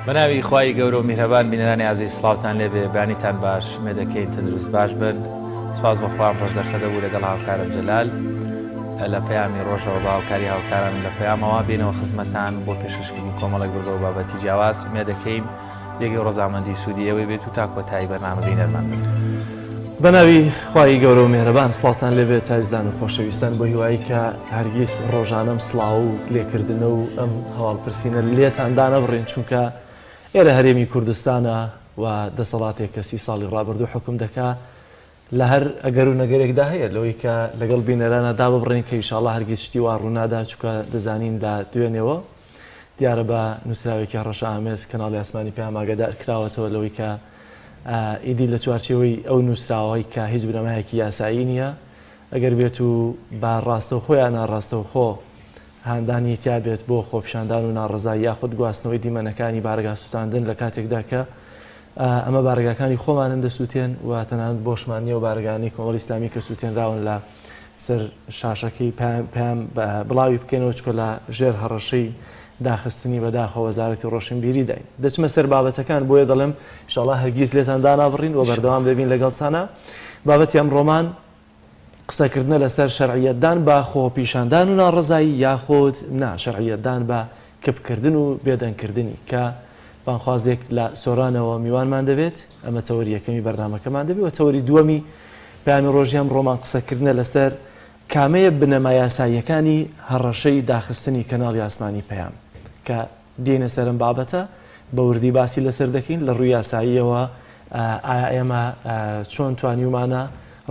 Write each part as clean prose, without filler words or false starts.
بەناوی خوای گەورە و میهرەبان بینەرانی ئازیز سڵاوتان لێبێ بەیانیتان باش ئومێد دەکەین تەندروست باش بن سوپاس بۆ خوا ئەمڕۆش دەرفەتە بوو لەگەڵ هاوکارم جەلال لە پەیامی ڕۆژەوە بە هاوکاری هاوکارانم لە پەیامەوە بێنەوە خزمەتان بۆ پێشکەشکردنی کۆمەڵێک بڕگە و بابەتی جیاواز ئومێد دەکەین جێگەی ڕەزامەندی سوودی ئێوەی بێت و تا کۆتایی بەرنامە بینەرمان بن. بەناوی خوای گەورە و میهرەبان سڵاوتان لێبێت ئازیزان و خۆشەویستان بۆ هیوایی کە هەرگیز ڕۆژانەم سڵاو و لێکردنە و ئەم هەواڵ پرسینە لێتان دانەبڕین چونکە ئێرە هەرێمی کوردستانە و دەسەڵاتێک کە سی ساڵی ڕابردوو حوکم دەکا لە هەر ئەگەر و نەگەرێکدا هەیە لەوەی کە لەگەڵ بینەرانە داببڕین کە ئیشاڵا هەرگیز شتی وا ڕوونادا چونکە دەزانین لە دوێنێوە دیارە بە نووسراوێکی هەڕەشە ئامێز کەناڵی ئاسمانی پەیام ئاگادار کراوەتەوە لەوەی کە ئیدی لە چوارچێوەی ئەو نووسراوەی کە هیچ بنەمایەکی یاسایی نییە ئەگەر بێت و بە ڕاستەوخۆ یا ناڕاستەوخۆ هاندانی تیا بێت بۆ خۆپیشاندان و ناڕەزایی یاخود گواستنەوەی دیمەنەکانی بارەگا سوتاندن لە کاتێکدا کە ئەمە بارەگاکانی خۆمانن دەسووتێن و تەنانەت بۆشمان نییە و بارەگانی کۆمەڵی ئیسلامی کە سووتێنراون لە سەر شاشەکەی پەیام بڵاوی بکەینەوە چکە لە ژێر هەڕەشەی داخستنی بەداخەوە وەزارەتی ڕۆشنبیری داین. دەچمە سەر بابەتەکان بۆیە دەڵێم ئیشاڵا هەرگیز لێتان دانابڕین و بەردەوام دەبین لەگەڵتانا. بابەتی ئەمڕۆمان قسەکردنە لەسەر شەرعیەتدان بە خۆپیشاندان و ناڕەزایی یاخود نا شەرعیەتدان بە کپکردن و بێدەنگکردنی کە بانگخوازێک لە سۆرانەوە میوانمان دەبێت، ئەمە تەوەری یەکەمی بەرنامەکەمان دەبێت و تەوەری دووەمی پەیامی ڕۆژی ئەمڕۆمان قسەکردنە لەسەر کامەیە بنەما یاساییەکانی هەڕەشەی داخستنی کەناڵی ئاسمانی پەیام کە دێینە سەر ئەم بابەتە بە وردی باسی لەسەر دەکەین لە ڕووی یاساییەوە ئایا ئێمە چۆن توانیومانە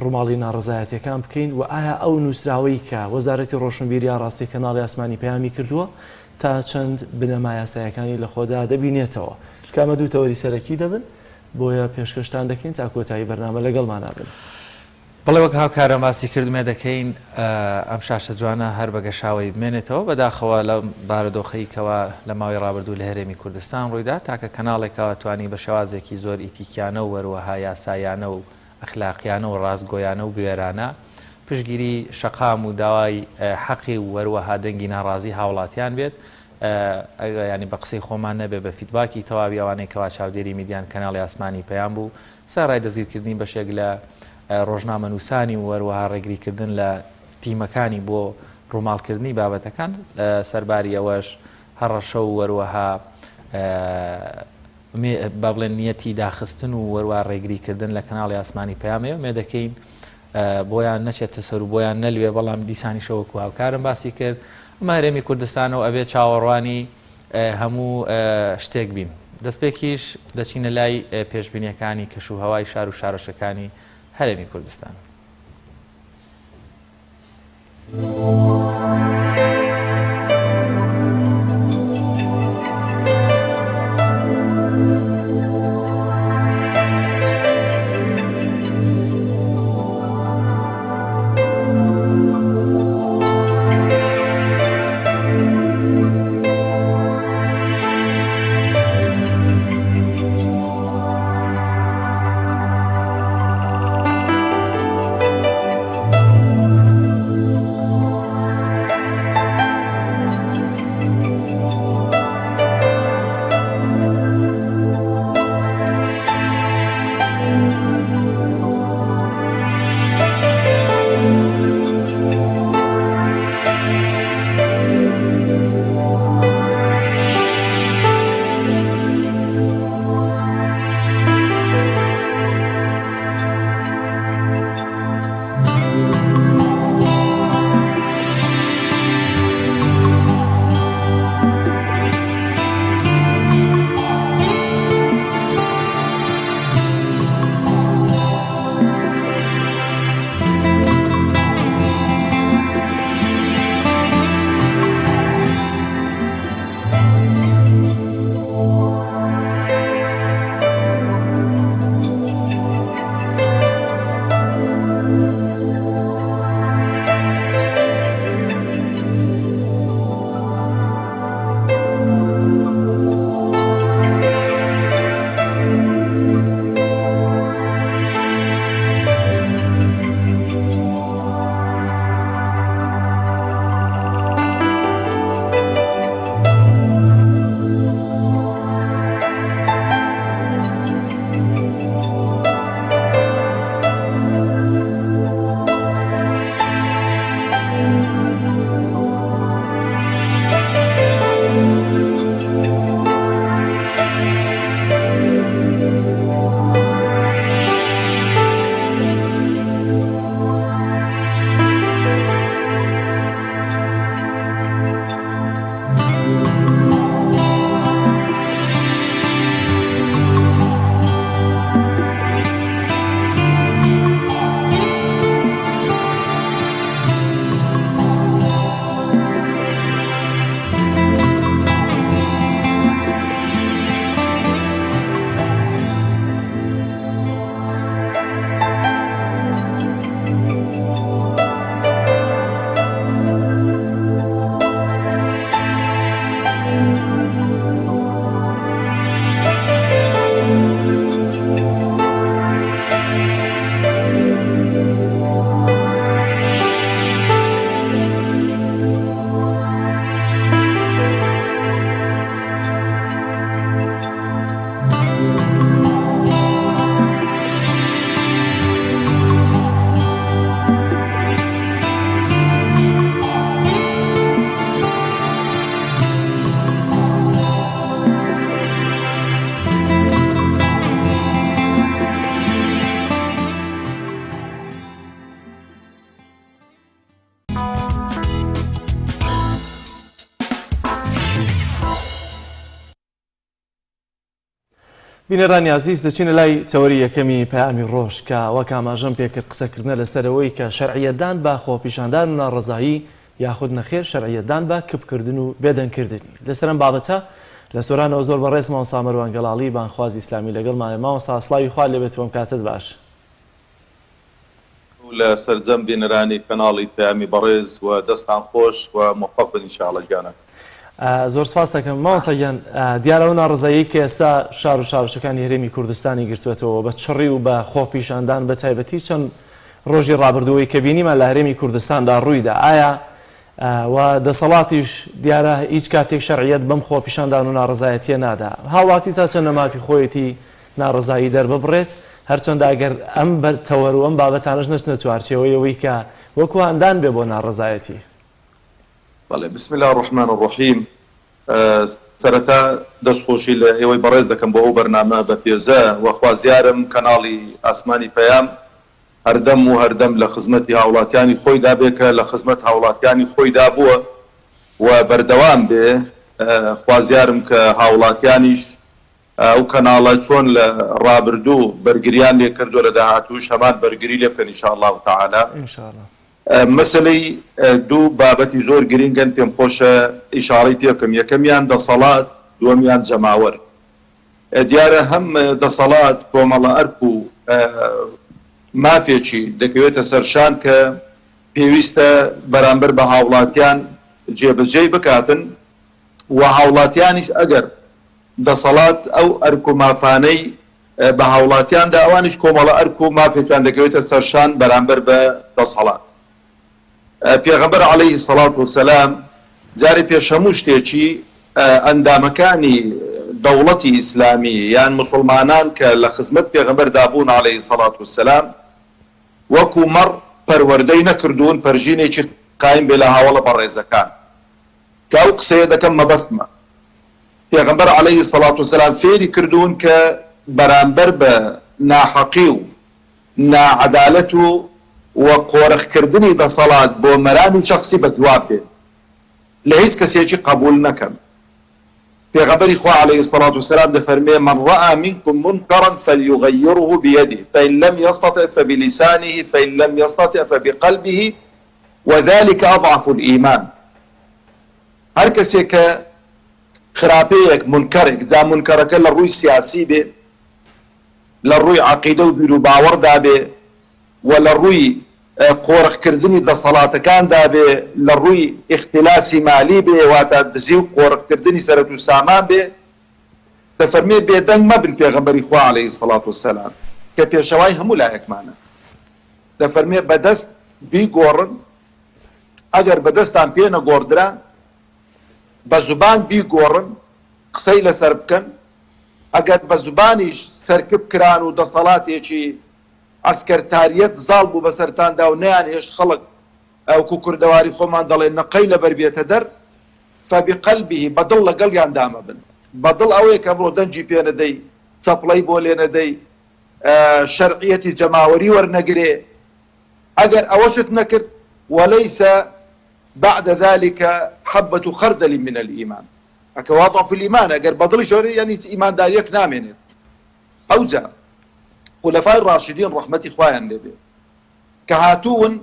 ڕووماڵی ناڕەزایەتیەکان بکەین و ئایا ئەو نووسراوەی کە وەزارەتی ڕۆشنبیری ئاڕاستەی کەناڵی ئاسمانی پەیامی کردووە تا چەند بنەما یاسایەکانی لە خۆدا دەبینێتەوە کە ئەمە دوو تەوەری سەرەکی دەبن بۆیە پێشکەشتان دەکەین تا کۆتایی بەرنامە لەگەڵمانا بن. بەڵێ وەک هاوکارم باسی کرد ئومێد دەکەین ئەم شاشە جوانە هەر بە گەشاوەیی بمێنێتەوە، بەداخەوە لەم بارودۆخەی کەوا لە ماوەی ڕابردوو لە هەرێمی کوردستان ڕوویدا تاکە کەناڵێکەوە توانی بە شێوازێکی زۆر ئیتیکیانە و وەروەها یاساییانە و ئەخلاقیانە و ڕاستگۆیانە و بوێرانە پشتگیری شەقام و داوای حەقی و وەروەها دەنگی ناڕازی هاوڵاتیان بێت ینی بە قسەی خۆمان نەبێ بە feedback ی تەواوی ئەوانەی کەوا چاودێری میدیان کەناڵی ئاسمانی پەیام بوو سەرەڕای دەستگیرکردنی بەشێک لە ڕۆژنامەنووسانی و هەروەها ڕێگریکردن لە تیمەکانی بۆ ڕووماڵکردنی بابەتەکان، سەرباری ئەوەش هەڕەشە و هەروەها با بڵێن نیەتی داخستن و وەروە ڕێگریکردن لە کەناڵی ئاسمانی پەیام هەیە ئومێد دەکەین بۆیان نەچێتە سەر و بۆیان نەلوێ بەڵام دیسانیشە وەکو هاوکارم باسی کرد ئەمە هەرێمی کوردستانە و ئەبێ چاوەڕوانی هەموو شتێک بین. دەستپێکیش دەچینە لای پێشبینیەکانی کەش و هەوای شار و شارۆچکەکانی هەرێمی کوردستان. بینەرانی ئازیز دەچینە لای تەوەری یەکەمی پەیامی ڕۆژ کە وەک ئاماژەم پێکرد قسەکردنە لەسەر ئەوەی کە شەرعیەتدان بە خۆپیشاندان و ناڕەزایی یاخود نەخێر شەرعیەتدان بە کپکردن و بێدەنگکردنی. لەسەر ئەم بابەتە لە سۆرانەوە زۆر بەڕێز مامۆستا مەروان گەڵاڵی بانگخوازی ئیسلامی لەگەڵمانە. مامۆستا سڵاوی خوات لێبێت و ئەم کاتەت باش. لە سەرجەم بینەرانی کەناڵی پەیامی بەڕێز و دەستان خۆش و مۆفەق بن ان شاء اللە گیانەکەم. زۆر سپاست دەکەم مامۆستا گیان، دیارە ئەو ناڕەزاییەی کە ئێستا شار و شارۆچکەکانی هەرێمی کوردستانی گرتووەتەوە بە چڕی و بە خۆپیشاندان بە تایبەتی چەند ڕۆژی ڕابردووەی کە بینیمان لە هەرێمی کوردستاندا ڕوویدا ئایا و دەسەڵاتیش دیارە هیچ کاتێک شەرعیەت بەم خۆپیشاندان و ناڕەزایەتیە نادا هاوڵاتی تا چەندە مافی خۆیەتی ناڕەزایی دەرببڕێت، هەرچەندە ئەگەر ئەم تەوەر و ئەم بابەتانەش نەچنە چوارچێوەی ئەوەی کە وەکو هاندان بێ بۆ ناڕەزایەتی. بەڵێ بسم اللە الرحمن الرحیم سەرەتا دەست خۆشی لە ئێوەی بەڕێز دەکەم بۆ ئەو بەرنامە بەپێزە وە خوازیارم کەناڵی ئاسمانی پەیام هەردەم و هەردەم لە خزمەتی هاوڵاتیانی خۆیدا بێ کە لە خزمەت هاوڵاتیانی خۆیدا بووە و بەردەوام بێ خوازیارم کە هاوڵاتیانیش ئەو کەناڵە چۆن لە ڕابردوو بەرگریان لێ کردووە لە داهاتووش هەمان بەرگری لێ بکەن ان شاء اللە تعالی. مەسەلەی دوو بابەتی زۆر گرینگن پێم خۆشە ئیشاڕەی پێ بکەم یەکەمیان دەسەڵات دووەمیان جەماوەر دیارە هەم دەسەڵات کۆمەڵە ئەرک و مافێکی دەکەوێتە سەرشان کە پێویستە بەرامبەر بە هاوڵاتیان جێبەجێی بکاتن و هاوڵاتیانیش ئەگەر دەسەڵات ئەو ئەرک و مافانەی بە هاوڵاتیان دا، ئەوانیش کۆمەڵە ئەرک و مافێکیان دەکەوێتە سەر شان بەرامبەر بە دەسەڵات. پێغەمبەر علیە الصلوە والسلام جارێ پێش هەموو شتێکی ئەندامەکانی دەوڵەتی ئیسلامی یان موسڵمانان کە لە خزمەت پێغەمبەر دا بوون علیە الصلوە والسلام وەکو مەڕ پەروەردەی نەکردوون پەرژینێکی قایم بێ لە هاوەڵە بەڕێزەکان کە ئەو قسەیە دەکەم مەبەستمە پێغەمبەر علیە الصلوە والسلام فێری کردوون کە بەرامبەر بە ناحەقی و ناعەدالەت و و قۆرخ کردنی دەسەڵات بۆ مەرامی شەخسی بە جواب بێن لە هیچ کەسێکی قەبوول نەکەن پێغەمبەری خوا علیە الصلوە والسلام دەفەرمێ من رای منکم منکرا فلیغیره بیده فان لم یستطع فبلسانه فان لم یستطع فبقلبه وذلک اضعف الایمان هەر کەسێک کە خراپەیەک، مونکەرێک، جا مونکەرەکە لە ڕووی سیاسی بێ، لە ڕووی عەقیدە و بیروباوەڕدا بێ و لە ڕووی قۆرخکردنی دەسەڵاتەکاندا بێ، لە ڕووی ئیختلاسی مالی بێ، واتە دزی و قۆرخکردنی سەرەت و سامان بێ، دەفەرمێ بێدەنگ مەبن پێغەمبەری خوا علیە الصلوة والسلام کە پێشەوای هەموو لایەکمانە دەفەرمێ بەدەست بیگۆڕن ئەگەر بەدەستان پێ نەگۆڕدرا بە زوبان بیگۆڕن، قسەی لەسەر بکەن، ئەگەر بە زوبانیش سەرکپ کران و دەسەڵاتێکی عەسکەرتاریەت زاڵ بوو بەسەرتاندا و نەیانهێشت خەڵک وەکو کوردەواری خۆمان دەڵێ نقەی لەبەر بێتە دەر، فبقلبه بە دڵ لەگەڵیاندا مەبن. بە دڵ ئەوەیە کە ئەمڕۆ دەنگی پێ نەدەی، چەپڵەی بۆ لێ نەدەی، شەرعیەتی جەماوەری وەرنەگرێ، ئەگەر ئەوەشت نەکرد، وليس بعد ذلک حبة خردل من الایمان ئەکە وا ضعف الایمان ئەگەر بە دڵیشەوە نەبێت یانی هیچ ئیمانداریەک نامێنێت ئەوجا خولەفای ڕاشدین ڕەحمەتی خوایان لێ بێ کە هاتوون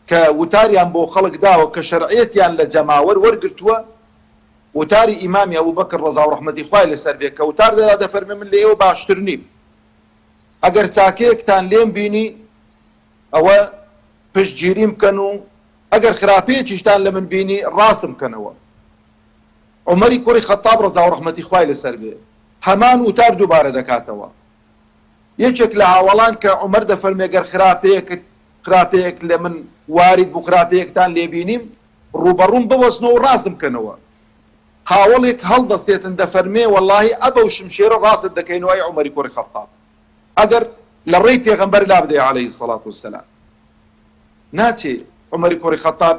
کە وتاریان بۆ خەڵک داوە کە شەرعیەتیان لە جەماوەر وەرگرتووە وتاری ئیمامی ئەبوبەکر ڕەزا و ڕەحمەتی خوای لەسەر بێ کە وتار دەدا دەفەرمێ من لە ئێوە باشتر نیم ئەگەر چاکەیەکتان لێم بینی ئەوە پشتگیریم بکەن و ئەگەر خراپەیەکیشتان لە من بینی ڕاستم بکەنەوە. عومەری کوڕی خەتاب ڕەزا و ڕەحمەتی خوای لەسەر بێ هەمان وتار دووبارە دەکاتەوە. یەکێک لە هاوەڵان کە عومەر دەفەرمێ گەر خراپەیەکت خراپەیەک لە من وارید بوو خراپەیەکتان لێ بینیم ڕووبەڕووم بوەستنەوە و ڕاستم بکەنەوە. هاوەڵێک هەڵدەستێتن دەفەرمێ وەڵاهی ئەبەو شمشێرە ڕاستت دەکەینەوە ئەی عومەری کوڕی خەتاب. ئەگەر لە ڕێی پێغەمبەر لابدەی علیە الصلوە والسلام ناچێ عومەری کوڕی خەتاب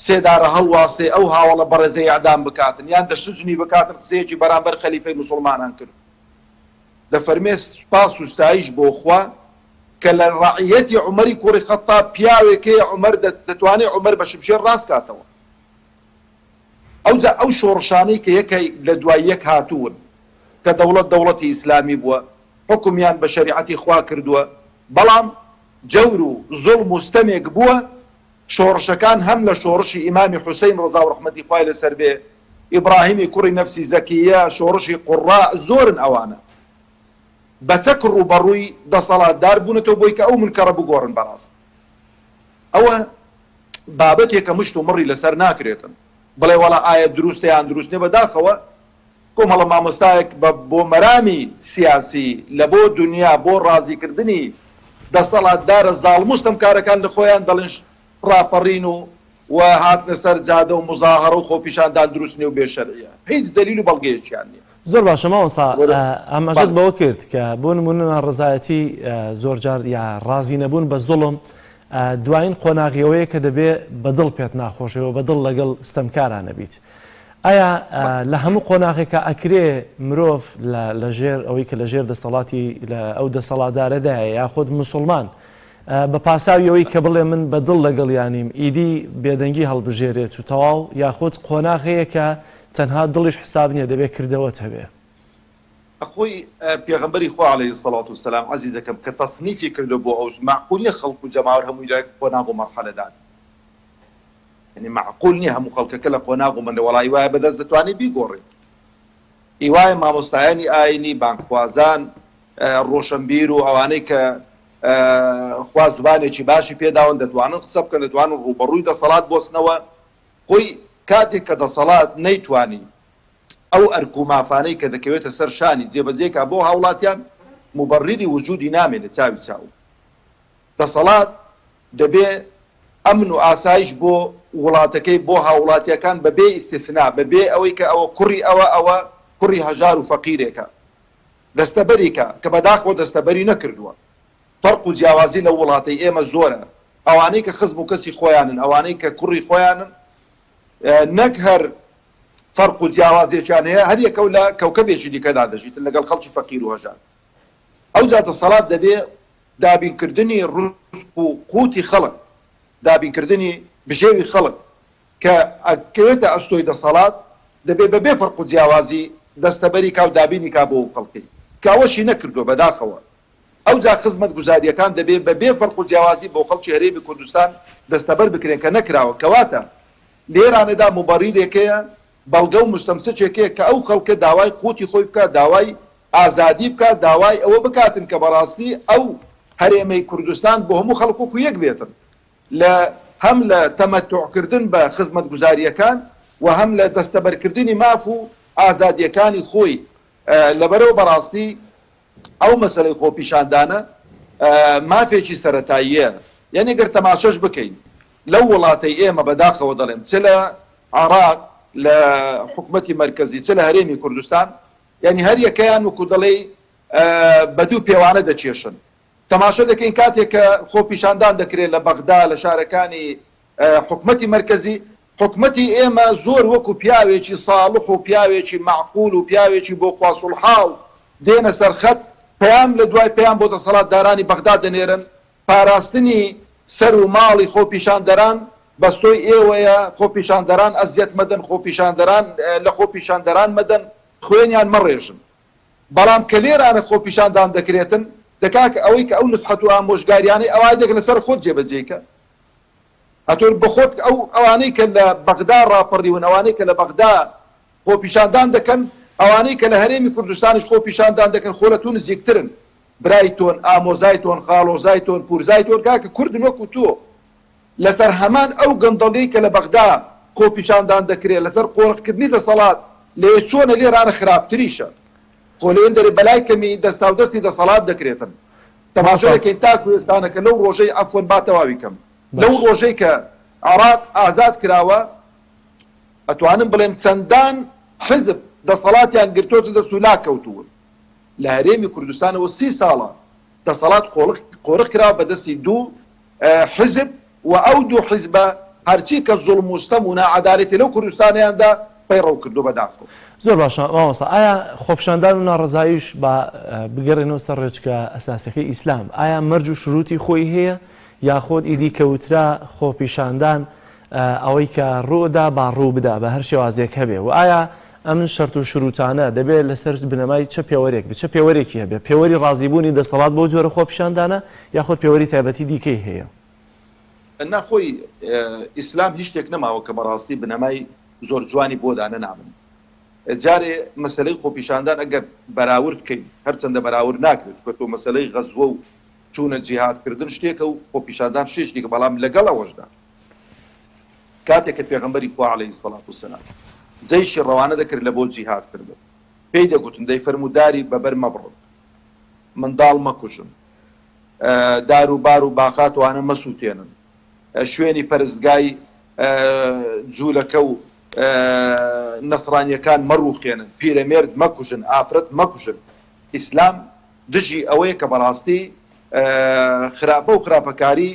سێدارە هەڵواسێ ئەو هاوەڵە بەڕێزە ئیعدام بکاتن یان دە سجنی بکاتن قسەیەکی بەرامبەر خەلیفەی موسوڵمانان کرد دەفەرمێ سوپاس و ستایش بۆ خوا کە لە ڕەعیەتی عومەری کوڕی خەتاب پیاوێک هەیە عومەر دەتوانێ عومەر بە شمشێر ڕاست کاتەوە ئەوجا ئەو شۆڕشانەی کە یەکە لە دوای یەک هاتوون. کە دەوڵەت دەوڵەتی ئیسلامی بووە، حوکمیان بە شەریعەتی خوا کردووە، بەڵام جەور و زوڵم و ستەمێک بووە، شۆڕشەکان هەم لە شۆڕشی ئیمامی حوسەین ڕەزا و ڕەحمەتی خوای لەسەر بێ، ئیبڕاهیمی کوڕی نەفسی زەکییە، شۆڕشی قوڕڕا، زۆرن ئەوانە. بە چەک ڕووبەڕووی دەسەڵاتدار بوونەتەوە بۆی کە ئەو مونکەڕە بگۆڕن بەڕاست. ئەوە بابەتێکە مشت و مڕی لەسەر ناکرێتن بڵێ وەڵا ئایا دروستە یان دروست نیە بەداخەوە کۆمەڵە مامۆستایەک بە بۆ مەرامی سیاسی لە بۆ دونیا بۆ ڕازیکردنی دەسەڵاتدارە زاڵم و ستەمکارەکان لە خۆیان دەڵێن ڕاپەڕین و و هاتنە سەر جادە و موزاهەرە و خۆپیشاندان دروست نیە و بێ شەرعیە هیچ دەلیل و بەڵگەیەکیان نیە. زۆر باشە مامۆستا ئاماژەت بەوە کرد کە بۆ نمونە ناڕەزایەتی زۆرجار یا ڕازی نەبوون بە زوڵم دوایین قۆناغی ئەوەیە کە دەبێ بە دڵ پێت ناخۆشێ و بە دڵ لەگەڵ ستەمکارا نەبیت. ئایا لە هەموو قۆناغێکا ئەکرێ مرۆڤ لە ژێر ئەوەی کە لە ژێر دەسەڵاتی لە ئەو دەسەڵاتدارەدایە یاخود مسوڵمان بە پاساوی ئەوەی کە بڵێ من بە دڵ لەگەڵیانیم ئیدی بێدەنگی هەڵبژێرێت و تەواو یاخود قۆناغ هەیە کە تەنها دڵیش حساب نیە دەبێ کردەوەت هەبێ. خۆی پێغەمبەری خوا علیە الصلوە والسلام عەزیزەکەم کە تەسنیفی کردوە بۆ ئەو مەعقول نیە خەڵک و جەماوەر هەمووی لە قۆناغ و مەرحەلەدان یعنی مەعقول نیە هەموو خەڵکەکە لە قۆناغ و مەرحەلە وەڵا ئیوایە بەدەست دەتوانی بیگۆڕی ئیوایە مامۆستایانی ئاینی بانگخوازان ڕۆشنبیر و ئەوانەی کە خوا زبانێکی باشی پێداون دەتوانن قسە بکەن دەتوانن ڕووبەڕووی دەسەڵات بۆسنەوە خۆی کاتێک کە دەسەڵات نەیتوانی ئەو ئەرک و مافانەی کە دەکەوێتە سەر شانی جێبەجێ کا بۆ هاوڵاتیان، موبەڕیری وجودی نامێنێ چاوی چاو. دەسەڵات دەبێ ئەمن و ئاسایش بۆ وڵاتەکەی بۆ هاوڵاتیەکان بە بێ ئیستثنا بە بێ ئەوەی کە ئەوە کوڕی ئەوە ئەوە کوڕی هەژار و فەقیرێکە دەستەبەری کا کە بەداخەوە دەستەبەری نەکردووە. فەرق و جیاوازی لەو وڵاتەی ئێمە زۆرە ئەوانەی کە خزم و کەسی خۆیانن ئەوانەی کە کوڕی خۆیانن نەک هەر فەرق و جیاوازیەکیان هەیە، هەر یەکەو لە کەوکەبێکی دیکەدا دەژیتن لەگەڵ خەڵکی فەقیر و هەژار. ئەوجا دەسەڵات دەبێ دابینکردنی ڕزق و قوتی خەڵک، دابینکردنی بژێوی خەڵک کە ئەکەوێتە ئەستۆی دەسەڵات، دەبێ بە بێ فەرق و جیاوازی دەستەبەری کا و دابینی کا بۆ ئەو خەڵکەی کە ئەوەشی نەکردوە بەداخەوە. ئەوجا خزمەتگوزارییەکان دەبێ بە بێ فەرق و جیاوازی بۆ خەڵکی هەرێمی کوردستان دەستەبەر بکرێن کە نەکراوە. کەواتە لێرانەدا موبەڕیرێک هەیە، بەڵگە و موستەمسەکێک هەیە کە ئەو خەڵکە داوای قوتی خۆی بکات، داوای ئازادی بکات، داوای ئەوە بکاتن کە بەڕاستی ئەو هەرێمەی کوردستان بۆ هەموو خەڵک وەکو یەک بێتن لە هەم لە تەمەتوع کردن بە خزمەتگوزارییەکان و هەم لە دەستەبەرکردنی ماف و ئازادییەکانی خۆی. لەبەرئەوە بەڕاستی ئەو مەسەلەی خۆپیشاندانە مافێکی سەرەتاییە، یانی گەر تەماشەش بکەین لەو وڵاتەی ئێمە بەداخەوە دەڵێم چ لە عێراق لە حکومەتی مەرکەزی چ لە هەرێمی کوردستان یانی هەر یەکەیان وەکو دەڵێی بە دوو پێوانە دەکێشن تەماشە دەکەین کاتێک کە خۆپیشاندان دەکرێت لە بەغدا لە شارەکانی حکومەتی مەرکەزی، حکومەتی ئێمە زۆر وەکو پیاوێکی ساڵح و پیاوێکی مەعقول و پیاوێکی بۆ خوا سوڵحاو دێنە سەر خەت، پەیام لە دوای پەیام بۆ دەسەڵاتدارانی بەغدا دەنێرن، پاراستنی سەر و ماڵی خۆپیشاندەران بەستۆی ئێوەیە، خۆپیشاندەران ئەزیەت مەدەن، خۆپیشاندەران لە خۆپیشاندەران مەدەن، خوێنیان مەڕێژن. بەڵام کە لێرانە خۆپیشاندان دەکرێتن، دە کاکە ئەوەی کە ئەو نسحەت و ئامۆژگاریانەی ئەوای دەک لەسەر خۆت جێبەجێی کە. ئەتۆ بەخۆت ئەو ئەوانەی کە لە بەغدا ڕاپەڕیون، ئەوانەی کە لە بەغدا خۆپیشاندان دەکەن، ئەوانەی کە لە هەرێمی کوردستانیش خۆپیشاندان دەکەن خۆ لە تۆ نزیکترن، برای تۆن، ئامۆزای تۆن، خاڵۆزای تۆن، پورزای تۆن، کاکە کوردن وەکو تۆ. لەسەر هەمان ئەو گەندەڵیەی کە لە بەغدا خۆپیشاندان دەکرێ، لەسەر قۆرخکردنی دەسەڵات لەوێ چۆنە لێرانە خراپتریشە. خۆ لەوێندەرێ بەلای کەمی دەستاودەستی دەسەڵات دەکرێتن. تەماشا دەکەین تا کوێستانەکە لەو ڕۆژەی عەفوەن با تەواوی کەم لەو ڕۆژەی کە عێراق ئازاد کراوە ئەتوانم بڵێم چەندان حزب دەسەڵاتیان گرتۆتە دەست و لاکەوتوون لە هەرێمی کوردستانەوە سی ساڵە دەسەڵات قۆرخ کراوە بە دەستی دوو حزب و ئەو دوو حزبە هەرچی کە زوڵم و ستەم و ناعەدالەتی لەو کوردستانەیاندا پەیڕەو کردووە بەداخەوە. زۆر باشە مامۆستا ئایا خۆپیشاندان و ناڕەزاییش با بگەڕێنەوە سەر ڕێچکە ئەساسەکەی ئیسلام ئایا مەرج و شروتی خۆی هەیە یاخۆد ئیدی کە وترا خۆپیشاندان ئەوەی کە ڕوودا با ڕوو بدا بە هەر شێوازێک هەبێ و ئایا. ئەم شەرت و شروتانە دەبێت لەسەر بنەمای چە پێوەرێک بێت، چە پێوەرێکی هەبێت، پێوەری ڕازیبوونی دەسەڵات بەو جۆرە خۆپیشاندانە یاخود پێوەری تایبەتی دیکەی هەیە؟ نا خۆی ئیسلام هیچ شتێک نەماوە کە بەڕاستی بنەمای زۆر جوانی بۆ دانەنابن. جارێ مەسەلەی خۆپیشاندان ئەگەر بەراورد بکەین، هەرچەندە بەراورد ناکرێت چونکە تۆ مەسەلەی غەزوە و چوونە جیهاد کردن شتێکە و خۆپیشاندان شتێکی دیکە، بەڵام لەگەڵ ئەوەشدا کاتێک کە پێغەمبەری خوا علیە الصلوة والسلام جەیشی ڕەوانە دەکرد لە بۆ جیهاد کردن پێی دەگوتن دەیفەرموو داری بەبەر مەبڕن، منداڵ مەکوژن، دار و بار و باخات وانە مەسووتێنن، شوێنی پەرستگای جوولەکە و نەسڕانییەکان مەڕووخێنن، پیرەمێرد مەکوژن، ئافرەت مەکوژن. ئیسلام دژی ئەوەیە کە بەڕاستی خراپە و خراپەکاری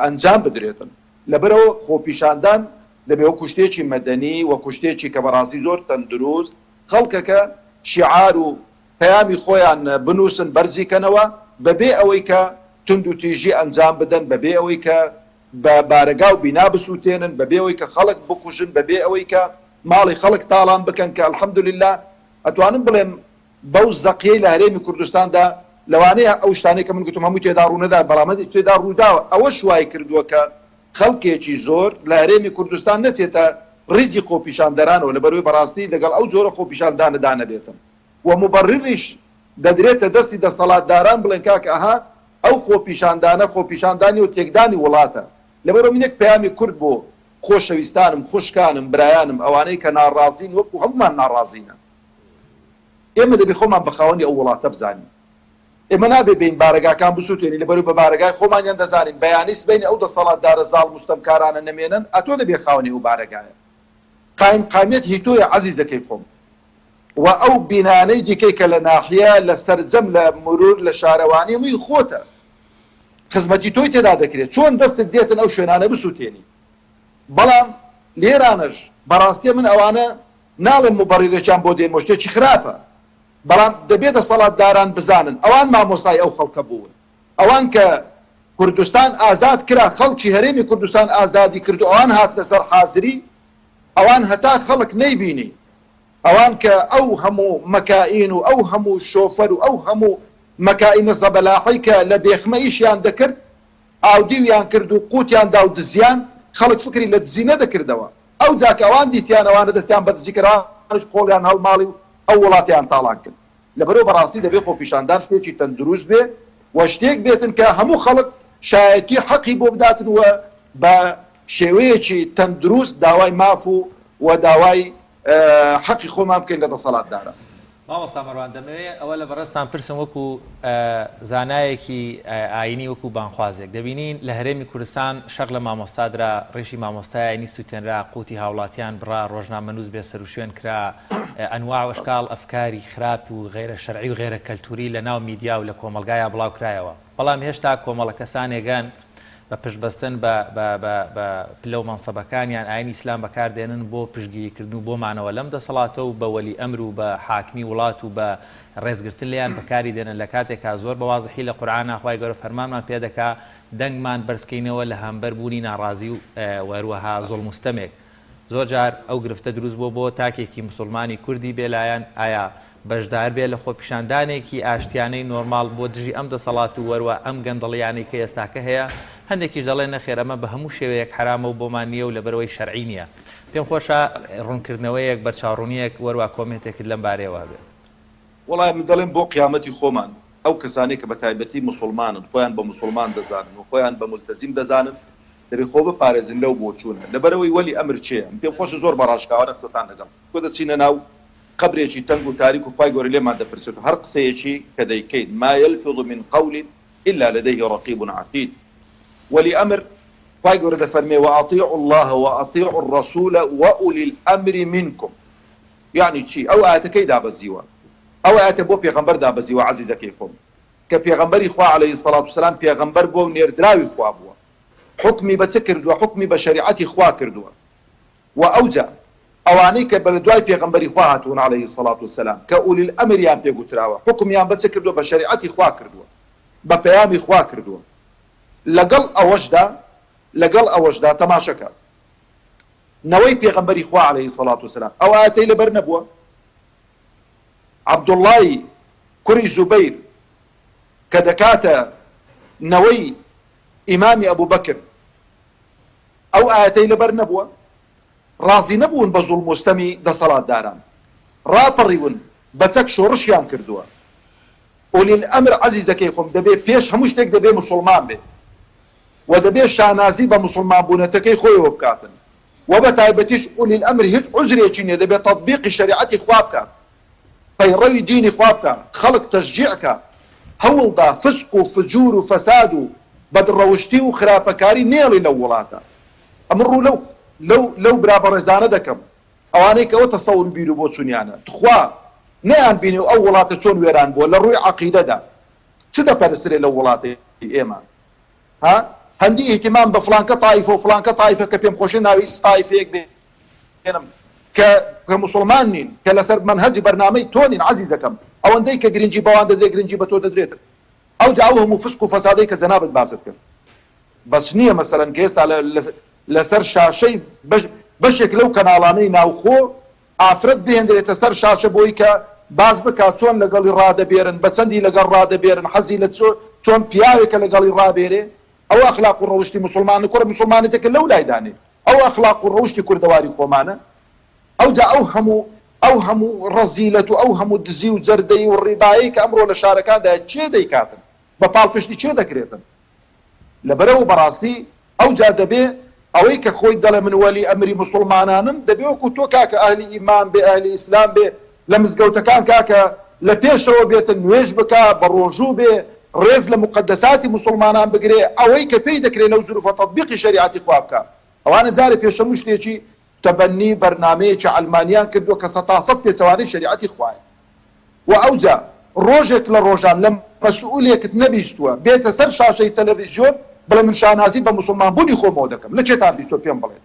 ئەنجام بدرێتن. لەبەرئەوە خۆپیشاندان دەبێ وەکو شتێکی مەدەنی، وەکو شتێکی کە بەڕاستی زۆر تەندروست، خەڵکەکە شیعار و پەیامی خۆیان بنووسن بەرزی کەنەوە بەبێ ئەوەی کە توندوتیژی ئەنجام بدەن، بەبێ ئەوەی کە بە بارەگا و بینا بسووتێنن، بەبێ ئەوەی کە خەڵک بکوژن، بەبێ ئەوەی کە ماڵی خەڵک تاڵان بکەن کە الحمدللە ئەتوانم بڵێم بەو زەقیەی لە هەرێمی کوردستاندا لەوانەیە ئەو شتانەی کە من گوتم هەمووی تێدا ڕوونەدات بەڵام هەندێکی تێدا ڕووداوە ئەوەش وای کردووە کە خەڵکێکی زۆر لە هەرێمی کوردستان نەچێتە ڕیزی خۆپیشاندەرانەوە لەبەرئەوەی بەڕاستی لەگەڵ ئەو جۆرە خۆپیشاندانەدا نەبێتن و موبەڕیڕیش دەدرێتە دەستی دەسەڵاتداران بڵێن کاکە ئەها ئەو خۆپیشاندانە خۆپیشاندانی و تێکدانی وڵاتە لەبەرئەوە من یەک پەیامی کورت بۆ خۆشەویستانم خوشکانم برایانم ئەوانەی کە ناڕازین وەکو هەموومان ناڕازینە ئێمە دەبێ خۆمان بە خاوەنی ئەو وڵاتە بزانین. ئێمە نابێ بێین بارەگاکان بسوتێنین لەبەرئەوەی بە بارەگای خۆمانیان دەزانین، بەیانی سبەینێ ئەو دەسەڵاتدارە زاڵم و ستەمکارانە نەمێنن ئەتۆ دەبیە خاوەنی ئەو بارەگایە. قایمقامیەت هی تۆیە عەزیزەکەی خۆم و ئەو بینانەی دیکەی کە لە ناحیە، لە سەرجەم، لە مرور، لە شارەوانی هەمووی خۆتە. خزمەتی تۆی تێدا دەکرێت. چۆن دەستت دێتن ئەو شوێنانە بسوتێنی؟ بەڵام لێرانەش بەڕاستیە من ئەوانە ناڵێم موبەڕیرێکیان بۆ دێنمەوە شتێکی خراپە بەڵام دەبێ دەسەڵاتداران بزانن ئەوان مامۆستای ئەو خەڵکە بوون ئەوان کە کوردستان ئازاد کرا خەڵکی هەرێمی کوردستان ئازادی کرد و ئەوان هاتنە سەر حازری ئەوان هەتا خەڵک نەیبینی ئەوان کە ئەو هەموو مەکائین و ئەو هەموو شۆفەر و ئەو هەموو مەکائینە زەبەلاحەی کە لە بێخمە ئیشیان دەکرد ئاودیویان کرد و قوتیان دا و دزیان، خەڵک فکری لە دزی نەدەکردەوە. ئەوجا کە ئەوان دیتیان ئەوانە دەستیان بە دزی کرد، ئەوانیش قۆڵیان هەڵماڵی و ئەو وڵاتەیان تاڵان کرد. لەبەرئەوە بەڕاستی دەبێ خۆپیشاندان شتێکی تەندروست بێ و شتێک بێتن کە هەموو خەڵک شایەتی حەقی بۆ بداتن و بە شێوەیەکی تەندروست داوای ماف و و داوای حەقی خۆمان بکەین لە دەسەڵاتداران. مامۆستا مەروان دەمەوێ ئەوە لە بەڕێزتان پرسم وەکو زانایەکی ئاینی وەکو بانخوازێک دەبینین لە هەرێمی کوردستان شەق لە مامۆستا درا ڕیشی مامۆستای ئاینی سوتێنرا قوتی هاوڵاتیان بڕا ڕۆژنامەنووس بێ سەروشوێن کرا ئەنواع و ئەشکاڵ ئەفکاری خراپ و غەیرە شەرعی و غەیرە کەلتوری لە ناو میدیا و لە کۆمەڵگایا بڵاو کرایەوە بەڵام هێشتا کۆمەڵە کەسانێگەن بە پشت بەستن بە بە بە بە پلە و مەنسەبەکانیان ئاینی ئیسلام بەکار دێنن بۆ پشتگیری کردن و بۆ مانەوە لەم دەسەڵاتە و بە وەلی ئەمر و بە حاکمی وڵات و بە ڕێزگرتن لێیان بەکاری دێنن لە کاتێکا زۆر بە وازحی لە قورعانا خوای گەورە فەرمانمان پێ دەکا دەنگمان بەرز کەینەوە لە هەمبەر بوونی ناڕازی و وەهەروەها زوڵم و ستەمێک زۆر جار ئەو گرفتە دروست بووە بۆ تاکێکی موسوڵمانی کوردی بێلایەن ئایا بەشدار بێ لە خۆپیشاندانێکی ئاشتیانەی نۆرماڵ بۆ دژی ئەم دەسەڵات و وەروا ئەم گەندەڵیانەی کە ئێستاکە هەیە، هەندێکیش دەڵێن نەخێر ئەمە بە هەموو شێوەیەک حەرامە و بۆمان نییە و لەبەرئەوەی شەرعی نییە. پێم خۆشە ڕوونکردنەوەیەک، بەرچاوڕوونییەک وەروا کۆمێنتێکت لەم بارەیەوە هەبێت. وەڵا من دەڵێم بۆ قیامەتی خۆمان ئەو کەسانەی کە بە تایبەتی موسوڵمانن خۆیان بە موسوڵمان دەزانن و خۆیان بە مولتەزیم دەزانن دەبێ خۆ بپارێزن لەو بۆچوونە لەبەرئەوەی وەلی ئەمر کێیە من پێم خۆشە زۆر بە ڕاشکاوانە قسەتان لەگەڵ بکەم تۆ دەچینە ناو قەبرێکی تەنگ و تاریک و خوای گەورە لێمان دەپرسێت و هەر قسەیەکی کە دەیکەین، ما یلفظ من قول الا لدیه رقیب عتید، وەلی ئەمر، خوای گەورە دەفەرمێ، واطیعوا اللە واطیعوا الرسول واولی الامر منکم، یەعنی چی؟ ئەو ئایەتە کەی دابەزیوە؟ ئەو ئایەتە بۆ پێغەمبەر دابەزیوە عەزیزەکەی خۆم، کە پێغەمبەری خوا علیە الصلوە والسلام پێغەمبەر بووە و نێردراوی خوا بووە، حوکمی بە چ کردووە؟ حوکمی بە شەریعەتی خوا کردووە. وە ئەوجا ئەوانەی کە لە دوای پێغەمبەری خوا هاتوون علیە الصلوە والسلام کە اولی الامر یان پێ گوتراوە حوکمیان بە چ کردووە بە شەریعەتی خوا کردووە بە پەیامی خوا کردووە لەگەڵ ئەوەشدا لەگەڵ ئەوەشدا تەماشەکە. نەوەی پێغەمبەری خوا علیە سڵات وسلام ئەو ئایەتەی لەبەر نەبووە؟ عەبدوڵڵای کوڕی زوبەیر کە دەکاتە نەوەی ئیمامی ئەبوبەکر ئەو ئایەتەی لەبەر نەبووە؟ ڕازی نەبوون بە زوڵم و ستەمی دەسەڵاتداران، ڕاپەڕیون، بە چەک شۆڕشیان کردووە. ئولی الامر عەزیزەکەی خۆم دەبێ پێش هەموو شتێک دەبێ موسوڵمان بێ و دەبێ شانازی بە موسوڵمان بوونەتەکەی خۆیەوە بکاتن و بە تایبەتیش ئولی الامر هیچ عوزرێکی نیە دەبێ تەتبیقی شەریعەتی خوا بکات پەیڕەوی دینی خوا بکا خەڵک تەشجیع کا هەوڵدا فسق و فجور و فەساد و بەدڕەوشتی و خراپەکاری نێڵی لەو وڵاتە ئەمن ڕوو لەو لەو لەو برا بەڕێزانە دەکەم ئەوانەی کە ئەوە تەسەور و بیرو بۆچونیانە تخوا نەیان بینیوە ئەو وڵاتە چۆن وێران بووە لە ڕووی عەقیدەدا چ دەپەرسترێ لەو وڵاتەی ئێمە ها هەندی ئیهتیمام بە فڵانکە تایفە و فڵانکە تایفە کە پێم خۆشە ناوی هیچ تایفەیەک بێنم کە کە موسڵمان نین کە لەسەر مەنهەجی بەرنامەی تۆ نین عەزیزەکەم ئەوەندەی کە گرنگی بەوان دەدرێ گرنگی بە تۆ دەدرێتن ئەوجا ئەو هەموو فسق و فەسادەی کە جەنابت باست کرد بەس نییە مەسەلەن کە ئێستا لەسەر شاشەی بەشێک لەو کەناڵانەی ناوخۆ ئافرەت بهێندرێتە سەر شاشە بۆی کە باس بکات چۆن لەگەڵی ڕادەبێرن بە چەندی لەگەڵ ڕادەبێرن حەزی لە چۆن پیاوێکە لەگەڵی ڕابێرێ ئەوە ئەخلاق و ڕەوشتی موسڵمانە کوڕە موسڵمانێتەکە لەو لای دانێ ئەو ئەخلاق و ڕەوشتی کوردەواری خۆمانە ئەوجا ئەو هەموو ئەو هەموو ڕەزیلەت و ئەو هەموو دزی و جەردەیی و ڕیبایەی کە ئەمڕۆ لە شارەکاندایە کێ دەیکاتن بە پاڵپشتی کێ دەکرێتن لەبەرئەوە بەڕاستی ئەوجا دەبێ ئەوەی کە خۆی دەڵێ من وەلی ئەمری موسوڵمانانم دەبێ وەکو تۆ کاکە ئەهلی ئیمان بێ ئەهلی ئیسلام بێ لە مزگەوتەکان کاکە لە پێشەوە بێتن نوێژ بکا بەڕۆژوو بێ ڕێز لە موقەدەساتی موسوڵمانان بگرێ ئەوەی کە پێی دەکرێ لەو زروفە تەتبیقی شەریعەتی خوا بکا ئەوانە جارێ پێش هەموو شتێکی تەبەنی بەرنامەیەکی عەلمانیان کردووە کە سەتاسەد پێچەوانەی شەریعەتی خوایە و ئەوجا ڕۆژێک لە ڕۆژان لە مەسئولێکت نەبیستووە بێتە سەر شاشەی تەلەڤیزیۆن بڵێ من شانازی بە موسڵمان بوونی خۆمەوە دەکەم لە کێتان بیستووە پێم بڵێن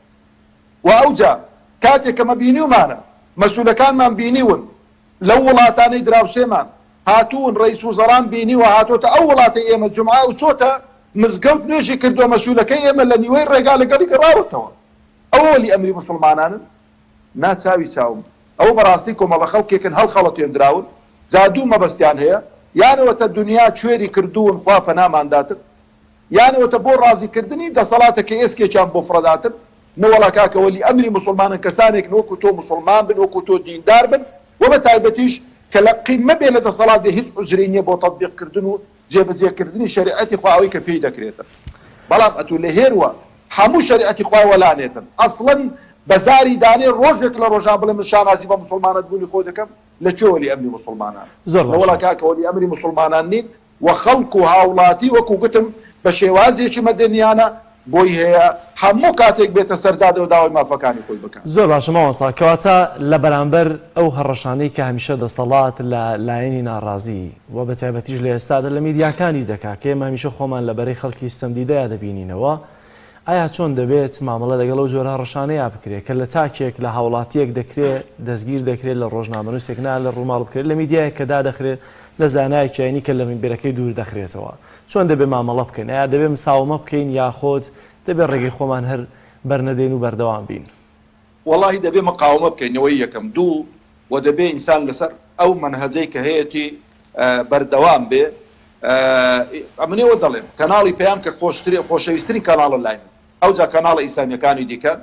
و ئەوجا کاتێک کە مە بینیومانە مەسئولەکانمان بینیون لەو وڵاتانەی دراوسێمان هاتوون ڕەئیس وزەرام بینیوە هاتۆتە ئەو وڵاتەی ئێمە جومعە و چۆتە مزگەوت نوێژی کردووە مەسئولەکەی ئێمە لە نیوەی ڕێگا لەگەڵی گەڕاوەتەوە ئەوە وەلی ئەمری موسڵمانانن؟ نا چاوی چاوم ئەوە بەڕاستی کۆمەڵە خەڵکێکن هەڵخەڵەتێندراون جا دوو مەبەستیان هەیە یان ئەوەتە دونیا کوێری کردوون خوا پەنامان داتن یان ئەوەتە بۆ ڕازی کردنی دەسەڵاتە کە ئێسکێکیان بۆ فڕەداتن نەوەڵا کاکە وەلی ئەمری موسڵمانن کەسانێکن وەکو تۆ موسڵمان بن وەکو تۆ دیندار بن وە بە تایبەتیش کە لە قیمە بێ لە دەسەڵات بێ هیچ عوزری نیە بۆ تەتبیق کردن و جێبەجێ کردنی شەریعەتی خوا ئەوەی کە پێی دەکرێتن بەڵام ئەتوو لە هێروە هەموو شەریعەتی خوای وەلا نێتن ئەسڵەن بە زاری دانێ ڕۆژێک لە ڕۆژان بڵێ من شانازی بە موسڵمانەت بوونی خۆ دەکەم لە کوێ وەلی ئەمری موسڵمانان زۆر نەوەڵا باشە. کاکە وەلی ئەمری موسڵمانان نین و خەڵک و هاوڵاتی وەکو گوتم بە شێوازێکی مەدەنیانە بۆی هەیە هەموو کاتێک بێتە سەر جادە و داوای مافەکانی خۆی بکات. زۆر باشە مامۆستا، کەواتە لە بەرامبەر ئەو هەڕەشانەی کە هەمیشە دەسەڵات لە لایەنی ناڕازی و بە تایبەتیش لە ئێستادا لە میدیاکانی دەکا کە ئێمە هەمیشە خۆمان لە بەرەی خەڵکی ستەمدیدەیا دەبینینەوە، ئایا چۆن دەبێت مامەڵە لەگەڵ ئەو جۆرە هەڕەشانەیا بکرێ کە لە تاکێک، لە هاوڵاتییەک دەکرێ دەستگیر دەکرێ، لە ڕۆژنامەنووسێک نا لە ڕووماڵ بکرێ، لە میدیایەک کە دادەخرێ، لە زانایەکی ئاینی کە لە مینبەرەکەی دوور دەخرێتەوە؟ چۆن دەبێ مامەڵە بکەین؟ ئایا دەبێ مساوەمە بکەین یاخۆد دەبێ ڕێگەی خۆمان هەر بەرنەدەین و بەردەوام بین؟ وەڵاهی دەبێ مقاوەمە بکەین ئەوەی یەکەم، دوو وە دەبێ ئینسان لەسەر ئەو مەنهەجەی کە هەیەتی بەردەوام بێ، ئەمن ئێوە دەڵێم کەناڵی پەیام کە خۆشترین خۆشەویسترین کەناڵە لای من ئەوجا کەناڵە ئیسلامیەکانی دیکە